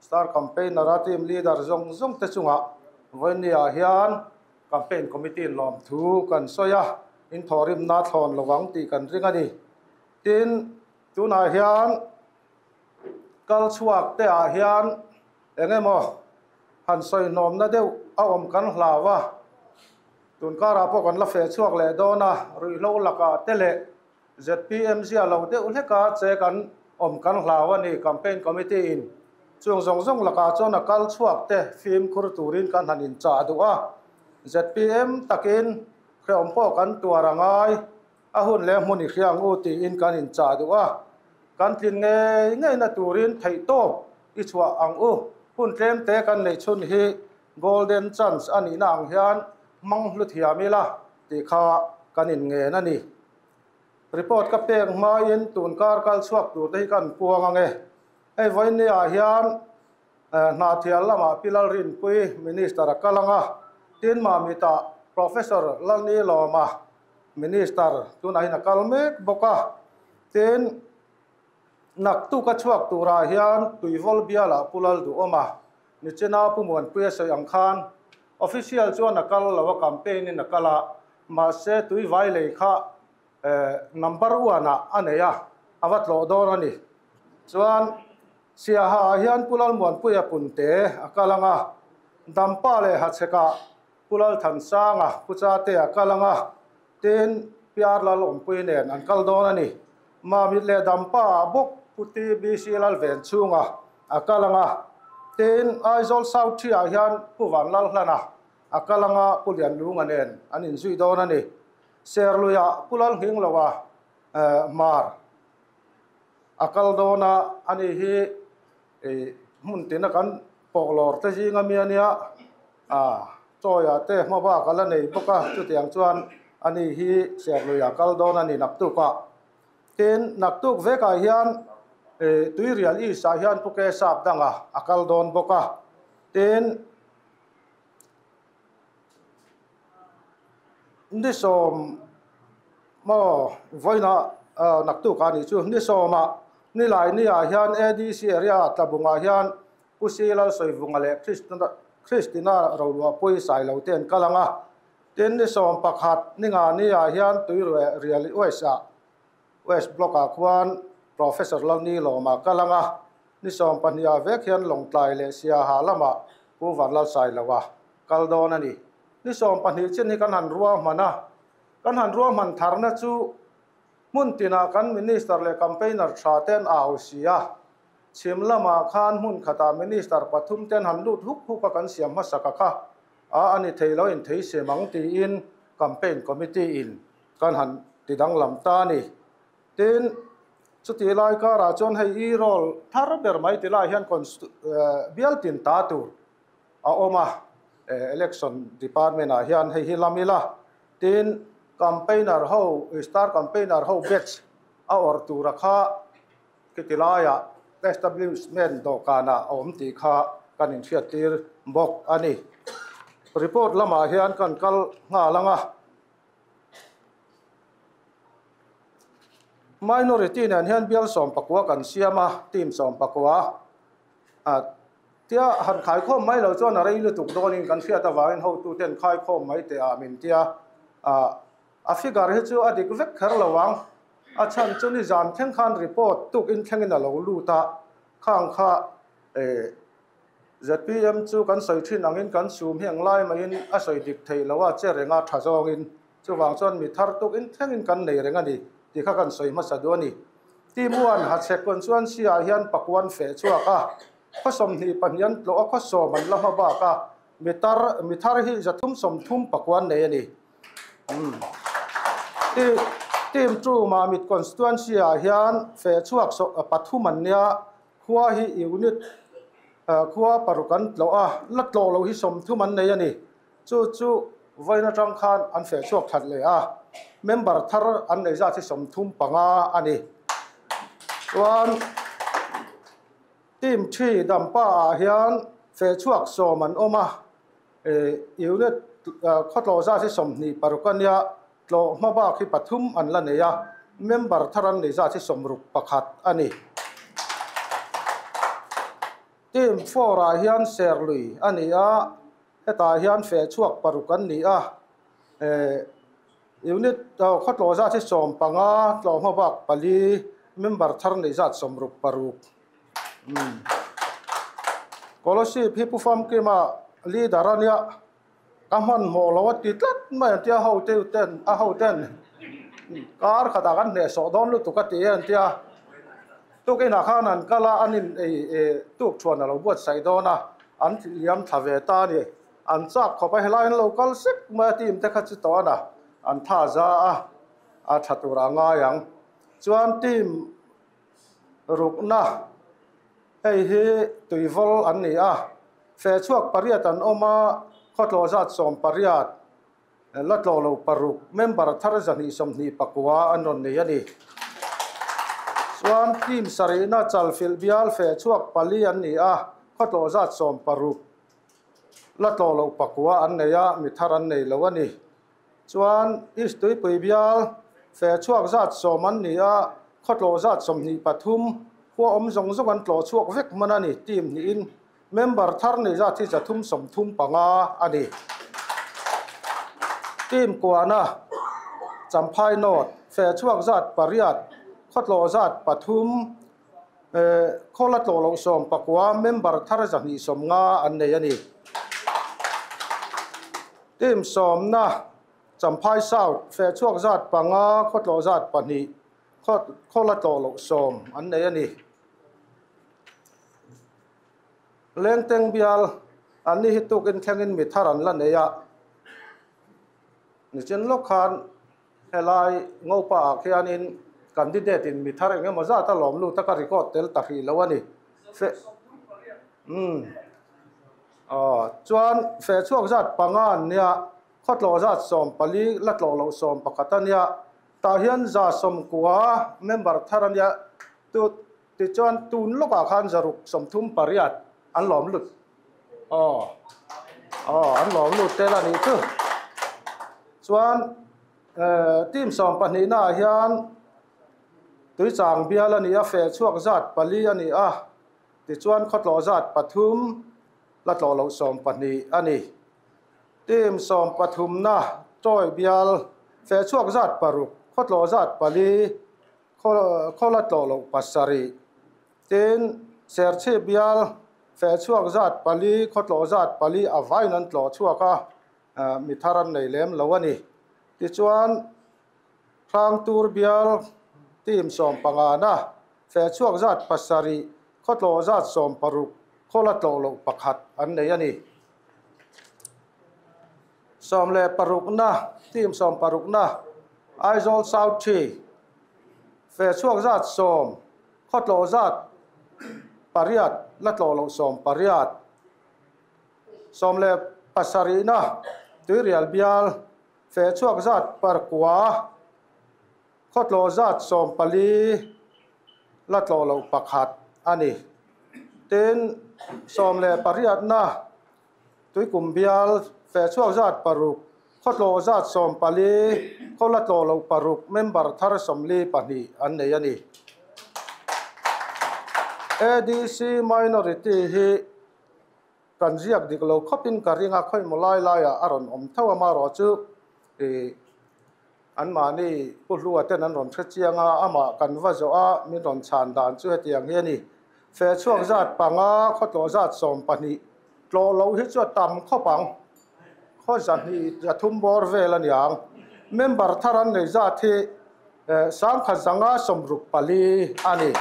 S4: Star Campaigner a team leader zawng zawng te chungah vawinia hian Campaign Committee in lawmthu kan sawi a, in thawhrimna thlawn lo ang tih kan ring a ni. Tin, tunah hian kal chhuak te ah hian eng emaw han sawihnawmna deuh a awm kan hlau a, tun karah pawh kan la feh chhuak leh dawn a, ruihhlo lakah te leh zpm zia lo deuh hleka che kan awm kan hlau a ni, campaign committee in chung zawng zawng lakah chuan a kal chhuak te fimkhur turin kan han inchah duh a, zpm takin hrehawm pawh kan tuar a ngai. A hun leh hmun i hria ang u tiin kan inchah duh a, kan tlin ngei ngeina turin theihtawp i chhuah ang u. Hun tlemte kan neih chhun hi golden chance a nihna ang hian hmang hlu thiam ila tih kha kan inngen a ni. Report ka pek hmain tun kar kal chhuak turte hi kan puang ang e. Hei vawinia hian Hnahthial lamah Pi Lalrinpui Minister a kal ang a, tin Mamitah Professor Lalnilawma Minister tunah hian a kal mek bawk a, tin naktuk a chhuak turah hian Tuivawl bialah Pu Lalduhawm a, Nichina Pu Muanpuia sawi ang khan official chuan a kal lo a, campaign in a kal a, mahse Tuivai lei kha number one ah a nei a, a va tlawh dawn a ni. Chuan Siaha ah hian Pu Lalmuanpuia Punte a kal ang a, Dampa leh Hachhekah Pu Lalthansanga Pu Chate a kal ang a, tin PR Lalawmpui nen an kal dawn a ni. Mamit leh Dampa ah bawk Pu TBC Lalvenchhunga a kal ang a, tin Aizawl South Ṭhi ah hian Pu Vanlalhlana a kal ang a, Pu Lianlunga nen an inzui dawn a ni. Serluiah Pu Lalnghingloa Hmar A kal dawn a, ani hi hmun tina kan pawklawr te zinga mi a nia, chawiah te hma bak a la nei bawk a, chutiang chuan ani hi Serluiah kal dawn a ni naktuk a. Tin, naktuk vekah hian Tuirial East ah hian Pu Ke Sap danga a kal dawn bawk a, tin, Ni sawm maw vawiina naktuk a nih chu ni sawmah nilai niah hian ADC area tlabungah hian Pu Si Lalsawivunga leh Christina Roluahpui Sailo te an kal ang a. Tin ni 11 ni nga ni ah hian tui rial West ah West Block ah khuan Professor Lalni Lawma kalanga ni 12 ah vek hian Lawngtlai leh Siaha lamah Pu Vanlalsailoa kal dawn a ni. Ni 12 chin hi kan han rua hman a, kan han rua hman tharna chu hmun tinah kan Minister leh campaigner tha ten a au si a, chhim lamah khan hmun khatah Minister pathum ten han lut huk huk a kan siam hmasa ka kha a a ni thei lo in thei sem ang tiin campaign committee in kan han ti danglam ta a ni. Tin, chutih lai karah chuan hei e-roll thar ber mai ti lai hian bial tin ta tur a awm a, election department ah hian hei hi lam ila. Tin, campaigner ho, star campaigner ho batch a awrh tura kha khiti laiah establishment dawhkanah a awm tih kha kan inhriattir bawk a ni. Report lamah hian kan kal nghal ang a. Minority nen hian bial 19 kan siam a, team 19. Tia han khaikhawm mai lo chuan a rei lutuk dawnin kan hriat avangin hotuten khaikhawm mai teh ah min tia. A figure hi chu a dik vek kher lo ang. A chhan chu nizan thleng khan report tuk in thlengin a lo lut a, khang kha ZPM chu kan sawi thin angin kan sum hi ang lai maiin a sawi dik theih lo a, che renga tha zawngin. Chuvang chuan mi thar tuk in thlengin kan nei reng a ni tih kha kan sawi hmasa duh a ni. Team one hachhek kawn chuan sia hian pakuan feh chhuak a, khaw 22 an tlawh a, khaw 10 an la hma bak a, mi tar mi thar hi 330 pakuan nei a ni. Team two Mamit constituency ah hian feh chhuak pathum an nia, Khua hi unit khua paruk an tlawh a, la tlawh loh hi 30 an nei a ni. Chu chu vawiin atang khan an feh chhuak that leh a, member thar an nei zat hi 35 a ni. Chuan team thi Dampa ah hian feh chhuak 10 an awm a, unit khaw tlawh zat hi 26 a nia, tlawh hma bak hi pathum an la nei a, member thar an nei zat hi 61 a ni. Team four ah hian Serlui a ni a, hetah hian feh chhuak paruk an ni a, unit khaw tlawh zat hi 15, tlawh hma bak pali, member thar nei zat 66. Scholarship hi Pu Famkima leader a nia. Ka hmanhmawh lo a ti tlat mai an tia ho te ten a ho ten kar khatah kan hnehsawh dawn lutuk a ti e an tia tukinah khan an kal a an in ei e tuk thuan a lo buatsaih dawn a an liam thla ve ta a ni an chak khawp a helai an lo kal sek mai a team te kha chu tawn a an tha za a a tha tur a ngai ang chuan team rukna Hei hi tuivawl an ni a, feh chhuak pariat an awm a, khawtlawh zat 18, la tlawh lo paruk, member thar 229 an rawn nei a ni. Chuan team sarihna chalfilh bial feh chhuak pali an ni a, khawtlawh zat 16, la tlawh lo pakua an nei a, mi thar an nei lo a ni. Chuan East Tuipui bial feh chhuak zat 10 an ni a, khawtlawh zat 23, khua awm zawng zawng an tlawh chhuak vek hman a ni. Team hnihin member thar nei zat hi 335 a ni. Team kuana Champhai North feh chhuak zat pariat, khawtlawh zat pathum, khaw la tlawh loh 19, member thar 250 an nei a ni. Team sawmna Champhai South feh chhuak zat panga, khaw tlawh zat pahnih, khaw la tlawh loh 10 an nei a ni. Lengteng bial an ni hi tukin thlengin mi thar an la nei a, nichin lawk khan helai ngopa ah khianin candidate in mi thar engemaw zat a lawm lut a ka record tel ta hrih lo a ni. Chuan feh chhuak zat panga an nia, khaw tlawh zat 14, la tlawh loh 11 a nia, tah hian 190 member thar a nia, tichuan tun lawkah khan 638 an lawm lut. An lawm lut tel a nih chu. Chuan team 12 naah hian Tuichang bial a ni a, feh chhuak zat pali a ni a, tichuan khaw tlawh zat pathum la tlawh loh 12 a ni. Team 13 na Tawi bial feh chhuak zat paruk, khawtlawh zat pali, khaw la tlawh loh pasarih. Tin, Serchhip bial feh chhuak zat pali, khawtlawh zat pali a vaiin an tlawh chhuak a, mi thar an nei lem lo a ni. Tichuan, Hrangtur bial team sawmpangana feh chhuak zat pasarih, khawtlawh zat sawmparuk, khaw la tlawh loh pakhat an nei a ni. 16na, team 16na, Aizawl South Ṭhi, feh chhuak zat sawm, khaw tlawh zat pariat, la tlawh loh sawm pariat. 17na, Tuirial bial, feh chhuak zat parkua, khaw tlawh zat 14, la tlawh loh pakhat a ni. Tin, 18na, Tuikum bial, fehchhuak zat paruk, khawtlawh zat 14, khaw la tlawh loh paruk, member thar 42 an nei a ni. ADC minority hi kan ziak dik lo khawpin ka ring a, khawimaw lai laiah a rawn awm tho a, marawh chu ih anmahni Pu Hlua ten an rawn hre chiang a, amah kan va zawh a, min rawn chhan dan chu hetiang hi a ni. Fehchhuak zat panga, khawtlawh zat 12, Tlawh loh hi chu a tam khawp ang. Khaw zahnih zathum bawr vel a niang. Member thar an nei zat hi 1164 a ni.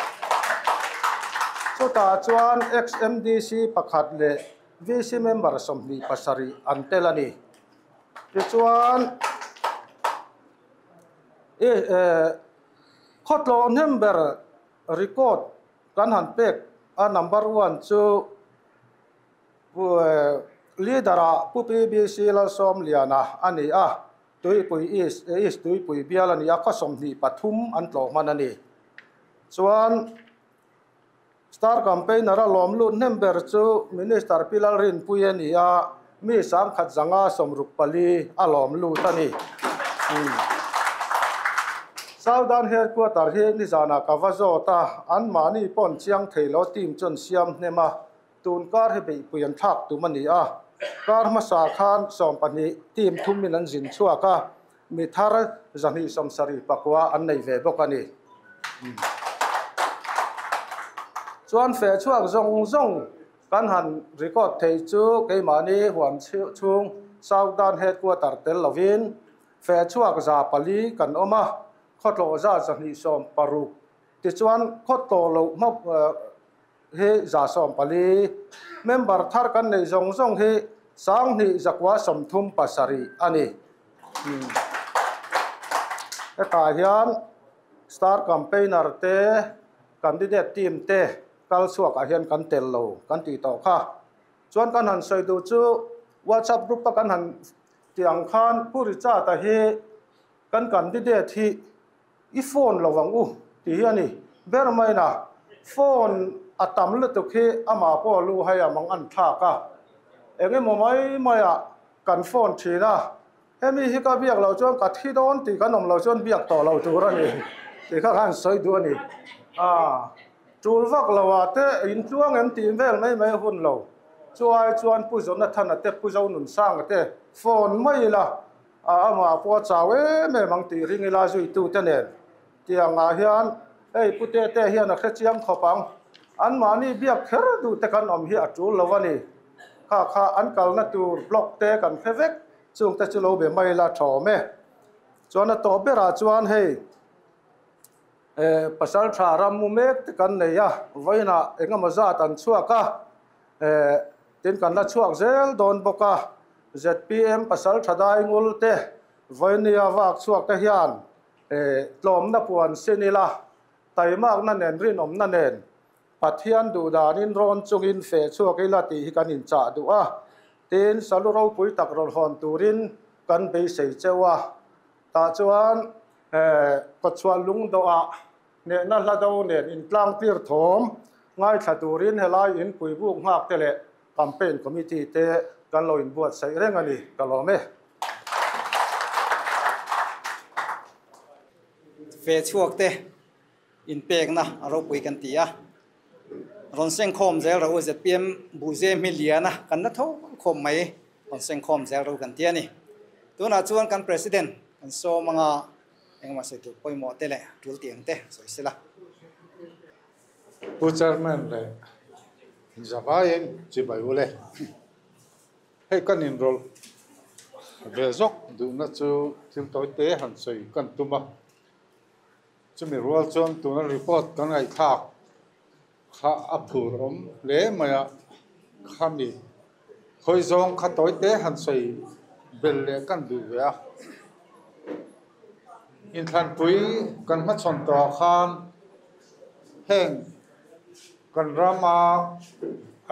S4: Chutah chuan ex-MDC pakhat leh VC member 27 an tel a ni. Tichuan khaw tlawh hnem ber record kan han pek a number one chu Leader-ah Pu PBC Lalsawmliana a ni a, Tuipui East, East Tuipui bial a ni a, khaw 23 an tlawh hman a ni. Chuan Star Campaigner-a lawm lut hnem ber chu Minister Pi Lalrinpuii a ni a, mi 1164 a lawm lut a ni. Southern Headquarter hi nizanah ka va zawt a, anmahni paw'n chiang thei lo team chuan siam hnem a, Tun kar hi beihpui an thlak tum a ni a, kar hmasa khan 12 team thumin an zin chhuak a, mi thar 274 an nei ve bawk a ni. Chuan feh chhuak zawng zawng kan han record thei chu keimahni huam chhung Southern Headquarter tel lovin feh chhuak 400 kan awm a, khawtlawh zat 260 tichuan khawtlawh loh hma Hi 140 member thar kan neih zawng zawng hi 2937 a ni. Hetah hian star campaigner te, candidate team te kal chhuakah hian kan tel lo kan tih tawh kha. Chuan kan han sawi duh chu WhatsApp group a kan han tih ang khan Pu Richard-a hi kan candidate hi I phone lo ang u tih hi a ni. Ber maina phone a tam lutuk hi amah pawh a lu hai a mang an thlak a. Eng emaw mai maiah kan phone thin a, hemi hi ka biak loh chuan ka thi dawn tih kan awm loh chuan biak tawh lo tur a ni tih kha khan sawi duh a ni. Aa tul vak lo ah te intluang em tih vel mai mai hun lo. Chuai chuan Pu Jonathan-a te Pu Zonunsanga te phone mai ila A amah pawh a chau em em ang tih ring ila zuitute nen tiangah hian hei Pu Tete hian a hre chiang khawp ang. Anmahni biak kher duh te kan awm hi a tul lo a ni. Kha kha an kalna tur block te kan hre vek chungte chu lo be mai ila thawm e. Chuan a tawp berah chuan hei pasal tha ram mu mek te kan nei a, vawiinah engemaw zat an chhuak a, tin kan la chhuak zel dawn bawk a. Zpm pasal tha dai ngul te vawinia vak chhuak te hian tlawmna puan sin ila, taimakna nen rinawmna nen Pathian duhdanin rawn chungin feh chhuak ila tih hi kan inchah duh a, tin salu ropui tak rawn hawn turin kan beisei cheu a. Tah chuan kawtchhuah lungdawhah hnehna hla do nen intlangtir thawm ngaithla turin helai inpui buk nghak te leh Campaign Committee te kan lo inbuatsaih reng a ni, ka lawm e.
S1: Ve chhuak te inpekna a ropui kan ti a, rawn sengkhawm zel ro zpm Buhze Hmiliana kan la tho khawm mai, rawn sengkhawm zel ro kan ti a ni. Tunah chuan kan President kan sawm anga engmah sawi tur pawimawh te leh tul tih ang te sawi sela.
S5: Pu Chairman leh Zavaiin chibai u le. Hei kan inrawlh ve zawk duhna chu thil tawi te han sawi kan tum a. Chumi rual chuan tuna report kan ngaihthlak kha a phur awm hle mai a, khami hawi zawng kha tawi te han sawi bel leh kan duh ve a. Inthlanpui kan hmachhawn tawhah khan heng kan rama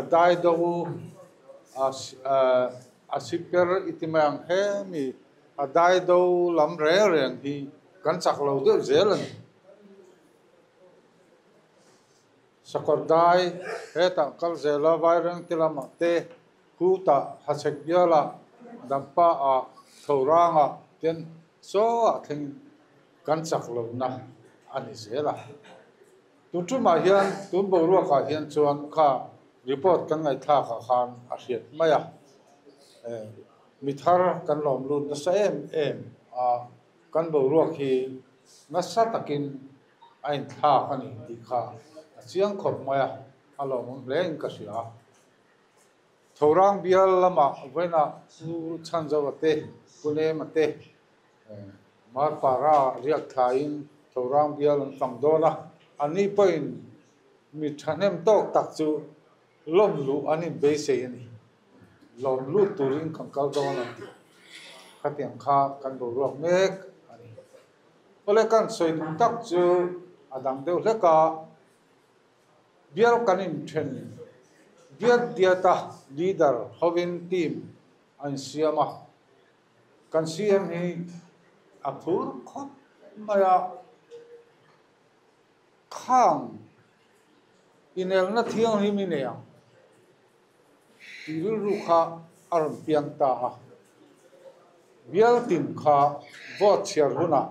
S5: a dai do a siper i ti mai ang hemi a dai do lam reng reng hi kan chak lo deuh zel a ni. Sakawr dai hetah kal zela Vairengte lamah te, Kutah, Hachhek bialah, Dampa ah, Thorangah ten chaw ah thlengin kan chak lohna a ni zel a. Tun tumah hian tun boruakah hian chuan kha report kan ngaihthlak ah khan a hriat mai a, mi thar kan lawm lut nasa em em a, kan boruak hi nasa takin a inthlak a ni tih kha a chiang khawp mai a, a lawmawm hle in ka hria. Thorang bial lamah vawiinah Pu Chhanzova te, Pu Lema te Marpara riak thlaiin Thorang bial an fang dawn a, anni pawhin mi thahnem tawk tak chu lawm luh an inbeisei a ni. Lawm lut turin kan kal dawn a ti. Khatiang kha kan boruak mek a ni. Awle kan sawi duh tak chu a dang deuh hlek a, bial kan inthen diat diat a, leader hovin team a insiam a, kan CM hi a phur khawp mai a, khang inelna thianghlim i nei ang tih rilru kha a rawn piang ta a. Bial tin kha vote chhiar hunah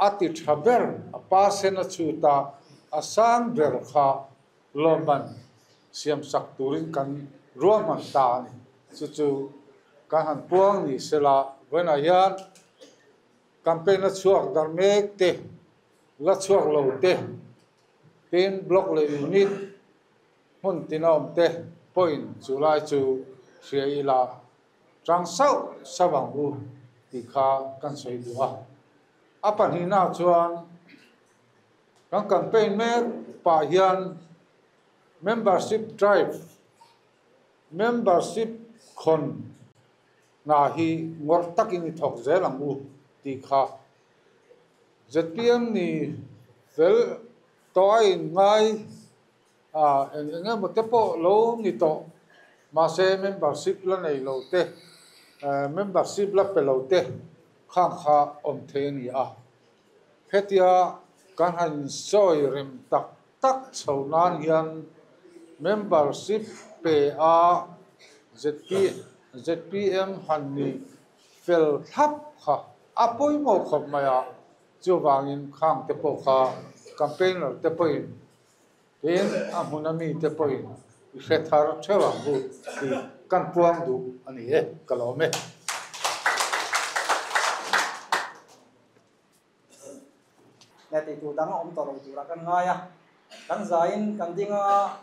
S5: a ti tha ber, a percent a chhut a, a sang ber kha lawmman siamsak turin kan ruahman ta a ni. Chu chu kan han puang ni sela, vawiinah hian campaign a chhuak dar mek te, la chhuak lo te, tin block leh unit, Hmun tina awmte pawhin chu lai chu hria ila tang sauh sauh ang u tih kha kan sawi duh a. A pahnihnaah chuan kan campaign mek pah hian membership drive, membership khawn hna hi ngawrh takin i thawk zel ang u tih kha zpm ni fel tawh a inngai A, eng eng emaw te pawh lo ni tawh, mahse membership la nei lo te, membership la pe lo te khang kha awm thei a ni a. Hetia kan han insawi rem tak tak chho nan hian membership pe a ZP, zpm han ni fel thlap kha a pawimawh khawp mai a, chuvangin khang te pawh kha campaigner te pawhin Tin, a hmuna mite pawhin i hre thar theuh ang u tih kan puang duh a ni e, ka lawm e.
S1: Leh tih tur dang a awm tawh lo turah kan ngai a, kan zaiin kan ding a,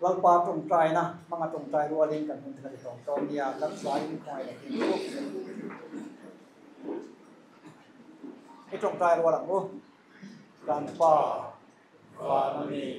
S1: Lalpa tawngtaina hmanga tawngtai rualin kan hun thar i tawng tawng nia, kan zaiin khawngaih leh thing u. I tawngtai rual ang u, kan Pa. Van a ni.